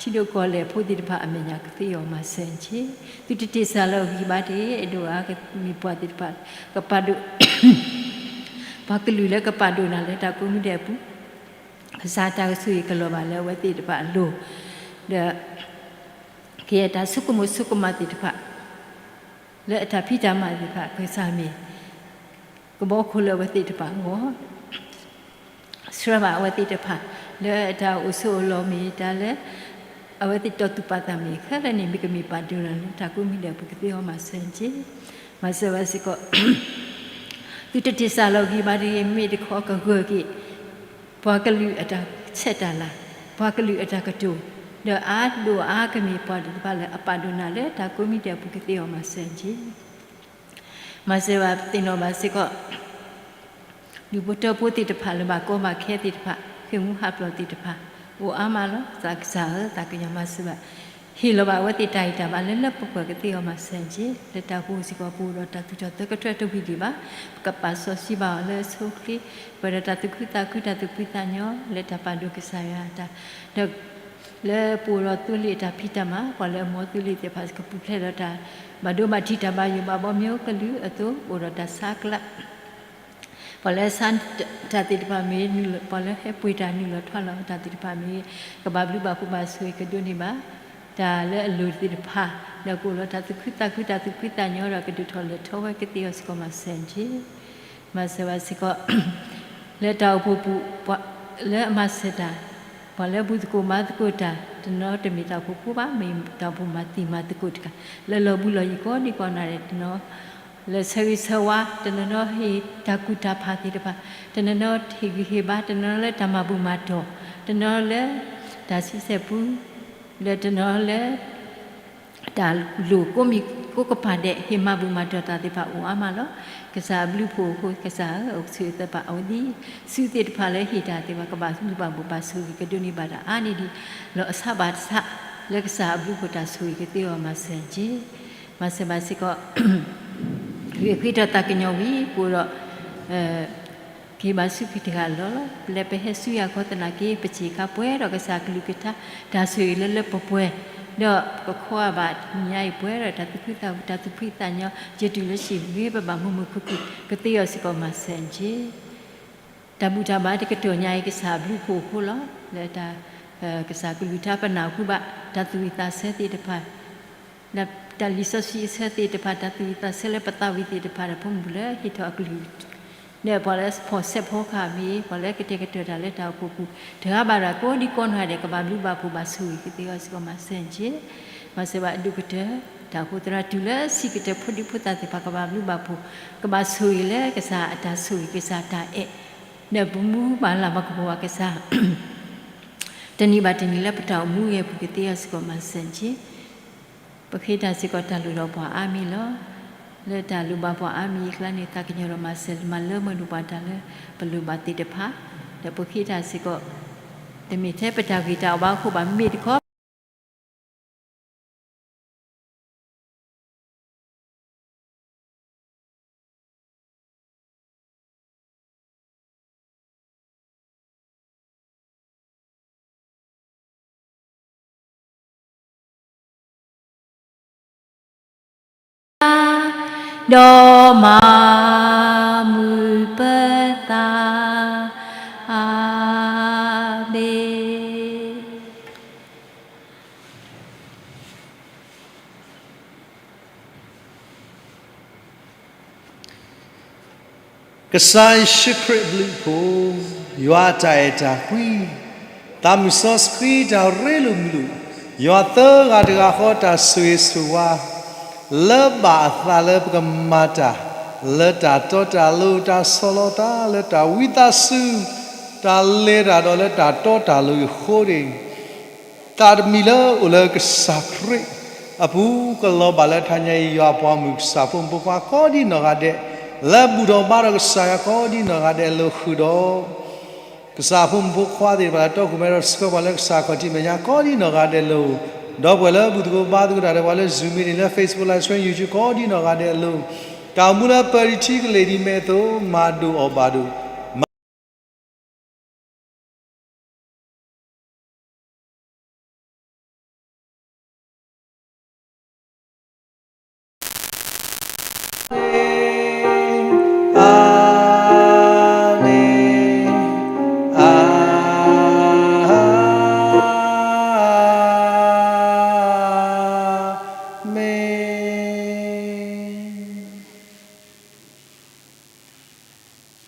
ထံဒိၣ်ကီၢ်လဲၢ်အဖိသ့ၣ်တဖၣ်အမဲာ်ညါ ကသ့အီၤမၤစၢၤတက့ၢ်. သုတတ့ၢ်စၢ်လီၤဂံၢ်ဘါတဂ့ၤ အဲၣ်ဒိးအါကမ့ၢ်ပှၤသ့ၣ်တဖၣ် ကပာ်ဒိၣ် ပှၤကလုာ်လၢကပာ်ဒိၣ်နၤလၢတၢ်ကိးမံၤဒဲးအပူၤ ကစၢ်တၢ်ကဆိၣ်ဂ့ၤကလီၤဘၣ်လၢအဝဲသ့ၣ်တဖၣ်အလိၤ ဒီး ကယဲၢ်တၢ်ဆိကမိၣ်ဆိကမးသ့ၣ်တဖၣ် လၢအတၢ်ဖံးတၢ်မၤသ့ၣ်တဖၣ် ကစၢ်မ့ၢ် ကဘီခိၣ်လၢအဝဲသ့ၣ်တဖၣ်အဂီၢ် ဆှၢဘၣ်အဝဲသ့ၣ်တဖၣ် လၢတၢ်အိၣ်ဆိးအိၣ်လီၤမ့ၢ်တၢ်လၢ အဝဲသ့ၣ်တီၢ်သူၣ်ပာ်သးမ့ၢ် ခဲလၢာ်န့ၣ် မ့ၢ်ကမ့ၢ်ပာ်ဒိၣ်နၤလၢတၢ်ကိးမံၤဒဲးအပူၤ ကသ့အီၤမၤစၢၤတက့ၢ်. မၤစၢၤဘၣ်စ့ၢ်ကီး သုတတ့ၢ်စၢ်လီၤဂံၢ်ဘါတဂ့ၤ မ့ၢ်တခီကဂၢၢ်က့ၤ ပှၤကလုာ်အတၢ်ဆဲးတၢ်လၤ ပှၤကလုာ်အတၢ်ကတိၤ ဒီးအါဒိၣ်အါကမ့ၢ်ပှၤသ့ၣ်တဖၣ်လၢအပာ်ဒိၣ်နၤလၢတၢ်ကိးမံၤဒဲးအပူၤ ကသ့အီၤမၤစၢၤတက့ၢ်. မၤစၢၤဘၣ်သ့ၣ်နီၣ်ဘၣ်စ့ၢ်ကီး ဒူၣ်ဖိထၢဖိသ့ၣ်တဖၣ် လၢဘၣ်ကီဘၣ်ခဲသ့ၣ်တဖၣ် ဃ့ၢ်မှံဟးဖျိးသ့ၣ်တဖၣ် အိၣ်အါမးလီၤ. သးကစၢ်ဧၢ သးကညီၤမၤစၢၤဘၣ် ဟ့ၣ်လီၤဘၣ်အဝဲသ့ၣ်တၢ်ဂံၢ်တၢ်ဘါလၢလၢပှဲၤပှဲၤ ကသ့အီၤမၤစၢၤတက့ၢ်. လၢတၢ်အိၣ်ဖှိၣ်စ့ၢ်ကီး ပအိၣ်ဒီးတၢ်သူၣ်ထီၣ်သၢကတြၢတဝံၤဒံးဘၣ် ပကပာ်စီဆှံဘၣ်အီၤလၢအဆိအချ့ ပှဲၤဒီးတၢ်သူၣ်ခုသးခု တၢ်သူၣ်ဖှံသးညီ လၢတၢ်ပာ်ဒိၣ်ကစၢ်ယွၤတၢ် ဒီး လၢပအိၣ်ဒီးသိလ့ၣ်အတၢ်ဖံးတၢ်မၤ ပှၤလၢအမ်သိလ့ၣ်သ့ၣ်တဖၣ် ကပူၤဖျဲးဒီးတၢ် ဘၣ်ဒိဘၣ်ထံး တၢ်ဘၣ်ယိၣ်ဘၣ်ဘီ မ့ၢ်အိၣ်ကလုာ်အသိး အိၣ်ဒီးတၢ်ဆါကျး ပှၤလၢဆါတၢ်သ့ၣ်တဖၣ်မ့ၢ် ပှၤလၢဟဲပှ့ၤတၢ်နုာ်လီၤထွါလီၤတၢ်သ့ၣ်တဖၣ်မ့ၢ် ကဘၣ်ဘျုးဘၣ်ဖှိၣ်ဘၣ်ဆိၣ်ဂ့ၤ ကဒိးန့ၢ်ဘၣ် တၢ်လၢအလိၤသ့ၣ်တဖၣ် ဒီးကအိၣ်ဒီးတၢ်သူၣ်ခုသးခု တၢ်သူၣ်ဖှံသးညီဒီး ကဒုးထီၣ်လဲၤထီၣ်ဝဲ ကသ့အီၤစ့ၢ်ကီးမၤစၢၤတက့ၢ်. မၤစၢၤဘၣ်စ့ၢ်ကီး လၢတၢ်အိၣ်ဖှိၣ်ပူၤ လၢအမၤစၢၤတၢ် ပှၤလၢဘူၣ်သကိးမၤသကိးတၢ် တနီၤတမ့ၢ်တၢ်အိၣ်ဖှိၣ်ဖိဘၣ် မ့ၢ်တၢ်အိၣ်ဖှိၣ်မၤသံမၤသကိးတကး လၢလီၤဘူးလီၤယံၤကိးဒံကိးနၤဒဲး တနီၤ လၢဆၢဂ့ၤဆၢဝါ တနီၤနီၤဟ့ၣ်တၢ်ကူၣ်တၢ်ဖးသ့ၣ်တဖၣ် တနီၤနီၤဟ့ၣ်ဂံၢ်ဟ့ၣ်ဘါ တနီၤလၢတၢ်မၤဘူၣ်မၤတီၢ် တနီၤလၢ တၢ်ဆံဆဲၣ်ပူ လၢတနီၤလၢ တၢ်လိၣ်ကိးမံၤကိးကပၤဒဲး ဟ့ၣ်မၤဘူၣ်မၤတီၢ်တၢ်သ့ၣ်တဖၣ်အိၣ်အါမးလီၤ. ကစၢ်အဘျုးအဖှိၣ်အဃိ ကစၢ်ဧၢ အိၣ်ဆူၣ်အိၣ်သးဘၣ်အဝဲသ့ၣ် ဆူသ့ၣ်တဖၣ်လၢဟ့ၣ်တၢ်သ့ၣ်တဖၣ် ကဘၣ်ဘျုးဘၣ်ဖှိၣ်ဘၣ်ဆိၣ်ဂ့ၤ ကဒိးန့ၢ်ဘၣ်တၢ်အါန့ၢ်ဒံး လီၤအဆၣ်ဘၣ်တဆၣ် လၢကစၢ်အဘျုးအဖှိၣ်တၢ်ဆိၣ်ဂ့ၤကသ့အီၤမၤစၢၤတက့ၢ်. မၤစၢၤဘၣ်စ့ၢ်ကီး ဂ့ၢ်ဃ့ထီၣ်သးကညီၤဝံၤ ပအိၣ်ဒီး ကဟ့ၣ်ဘါဆူက့ၤတဂၤလီၤလီၤ. လၢပဟဲဆူယၤခီသနာ်က့ ပစံးခါပှဲၤဒီးကစၢ်ကလုၢ်ကထါ တၢ်ဆိၣ်ဂ့ၤလၢလၢပှဲၤပှဲၤ ဒီးပကခီဂာ်ဘၣ်ညါအံၤပှဲၤဒီးတၢ်သူၣ်ခုသးခု တၢ်သူၣ်ဖှံသးညီ ယတုၤလၢစံးဂ့ၤပဘၣ်မုာ်မုာ်ခုၣ်ခုၣ် ကသ့အီၤစ့ၢ်ကီးမၤစၢၤတက့ၢ်. တၢ်ဘူၣ်တၢ်ဘါတကတီၢ်ညါအံၤ ကစၢ်အဘျုးအဖှိၣ်အဃိလီၤ. လၢတၢ် ကစၢ်ကလုၢ်ကထါပနၢ်ဟူဘၣ် တၢ်သူၣ်ဝံၣ်သးဆၢသ့ၣ်တဖၣ် တၢ်လံာ်စီဆှံအဆၢသ့ၣ်တဖၣ် တၢ်သူၣ်ဝံၣ်သးဆၢလၢပသးဝံၣ်သ့ၣ်တဖၣ်ဒီး ဖိမုၣ်လၢဟ့ၣ်ထီၣ်အကလုၢ် ဒီးပှၤလၢဖီၣ်ဆဲးဖီကဟၣ်မ့ၢ် ပှၤလၢကတဲာ်ကတီၤတၢ်လၢတၢ်အိၣ်ဖှိၣ်ပူၤ တဂၤဘၣ်တဂၤကိးဒံကိးနီၢ်ဂၤဒဲး ကဘၣ်ဘျုးဘၣ်ဖှိၣ်ဘၣ်ဆိၣ်ဂ့ၤကသ့အီၤစ့ၢ်ကီးမၤစၢၤတက့ၢ်. မၤစၢၤဘၣ်အဒိၣ်ကတၢၢ် တၢ်အိၣ်ဖှိၣ်သရၣ်တုၤလၢဆံးကတၢၢ် ဖိဒံဖိသၣ်သ့ၣ်တဖၣ် ကဘၣ်ဘျုးဘၣ်ဖှိၣ် ကဘၣ်ဆိၣ်ဂ့ၤလၢကစၢ်အတၢ်ဆိၣ်ဂ့ၤ ကစၢ်တၢ်အဲၣ် ဒီးပမူဘၣ်လၢ်ဘၣ်ကပီၤဘၣ်ကစၢ် တနံၤဘၣ်တနံၤလၢပတၢ်အိၣ်မူအဂ့ၢ်အပူၤ ကသ့အီၤစ့ၢ်ကီးမၤစၢၤတက့ၢ်. ပဃ့တၢ်စ့ၢ်ကီးတၢ်လိၣ်ဒီးပှၤအါမံၤလီၤ. လၢတၢ်လိၣ်ဘၣ်ပှၤအါမံၤအကျါန့ၣ် သးကညီၤဒီးမၤစၢၤမၤလၢမုာ်ဒိၣ်ပှၤတၢ်လၢပလိၣ်ဘၣ်သ့ၣ်တဖၣ် ဒီးပဃ့တၢ်စ့ၢ်ကီး တမ့ၢ်ထဲပတၢ်ဂ့ၤတၢ်ဝါအဃိဘၣ် မ့ၢ်တခီ ဒီးမၤမုာ်ပသးဘ့ၣ်. ကစၢ်ယ့ၣ်ၡူးခရံာ်အဘျုးအဖှိၣ်, ယွၤအတၢ်အဲၣ်တၢ်ကွံ, သးမုၢ်စီဆှံတၢ်ရ့လိာ်မုာ်လိာ်, ယွၤသၢဂၤတဂၤဃီတၢ်ဆိၣ်ဂ့ၤဆိၣ်ဝါ, လၢဘၣ်အသးလၢပကမၤတၢ် လၢတၢ်တီတၢ်လိၤ တၢ်ဆီၣ်လီၤသးလၢတၢ်ဝံသးစူၤ, တၢ်လဲၤတၢ်ဒီးလၢတၢ်တီတၢ်လိၤအံၤအဃိန့ၣ်, သးတမံၤလၢအိၣ်လၢကစၢ်ခရံာ်အပူၤ ကလီၤဘၣ်လၢတဟါညါအံၤ ယွၤအပှၤမုၣ်ကစၢ်ဖိမုၣ်ဖိခွါကိးဒံနီၢ်ဂၤဒဲး, လၢဘူၣ်ထီၣ်ဘါထီၣ်ကစၢ်ယွၤကိးဒံနီၢ်ဂၤဒဲးအလိၤဃုာ်ဒီး ကစၢ်ဖိမုၣ်ဖိခွါသ့ၣ်တဖၣ်လၢတီခိၣ်မဲဒီးဆှၢပှၤလၢကစၢ်ခီၣ်ထံးမဲာ်ညါကိးဒံနီၢ်ဂၤဒဲးအလိၤ, ဒီပုၢ်ဝဲၢ်လၢဘူၣ်သကိးဘါသကိးတၢ်ဒီးပှၤလၢ Zoom meeting လၢ Facebook live stream YouTube ကိးဒံနီၢ်ဂၤဒဲးအလိၤ, တၢ်အိၣ်မူလၢပၢၤတထံကလဲၤဒ်မဲာ်အသိး မၤဒိၣ်အီၣ်ဘၣ်ဒိၣ် အၤမ့ၣ်.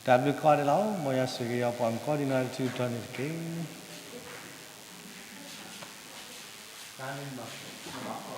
တၢ်ဘျုးကိးဂၤဒဲးလီၤ. မ်ယွၤဆိၣ်ဂ့ၤယွၤပှၤမုၣ်ကိးဒံနီၢ်ဂၤဒဲး တထံၣ်တထီန့ၣ်တက့ၢ်.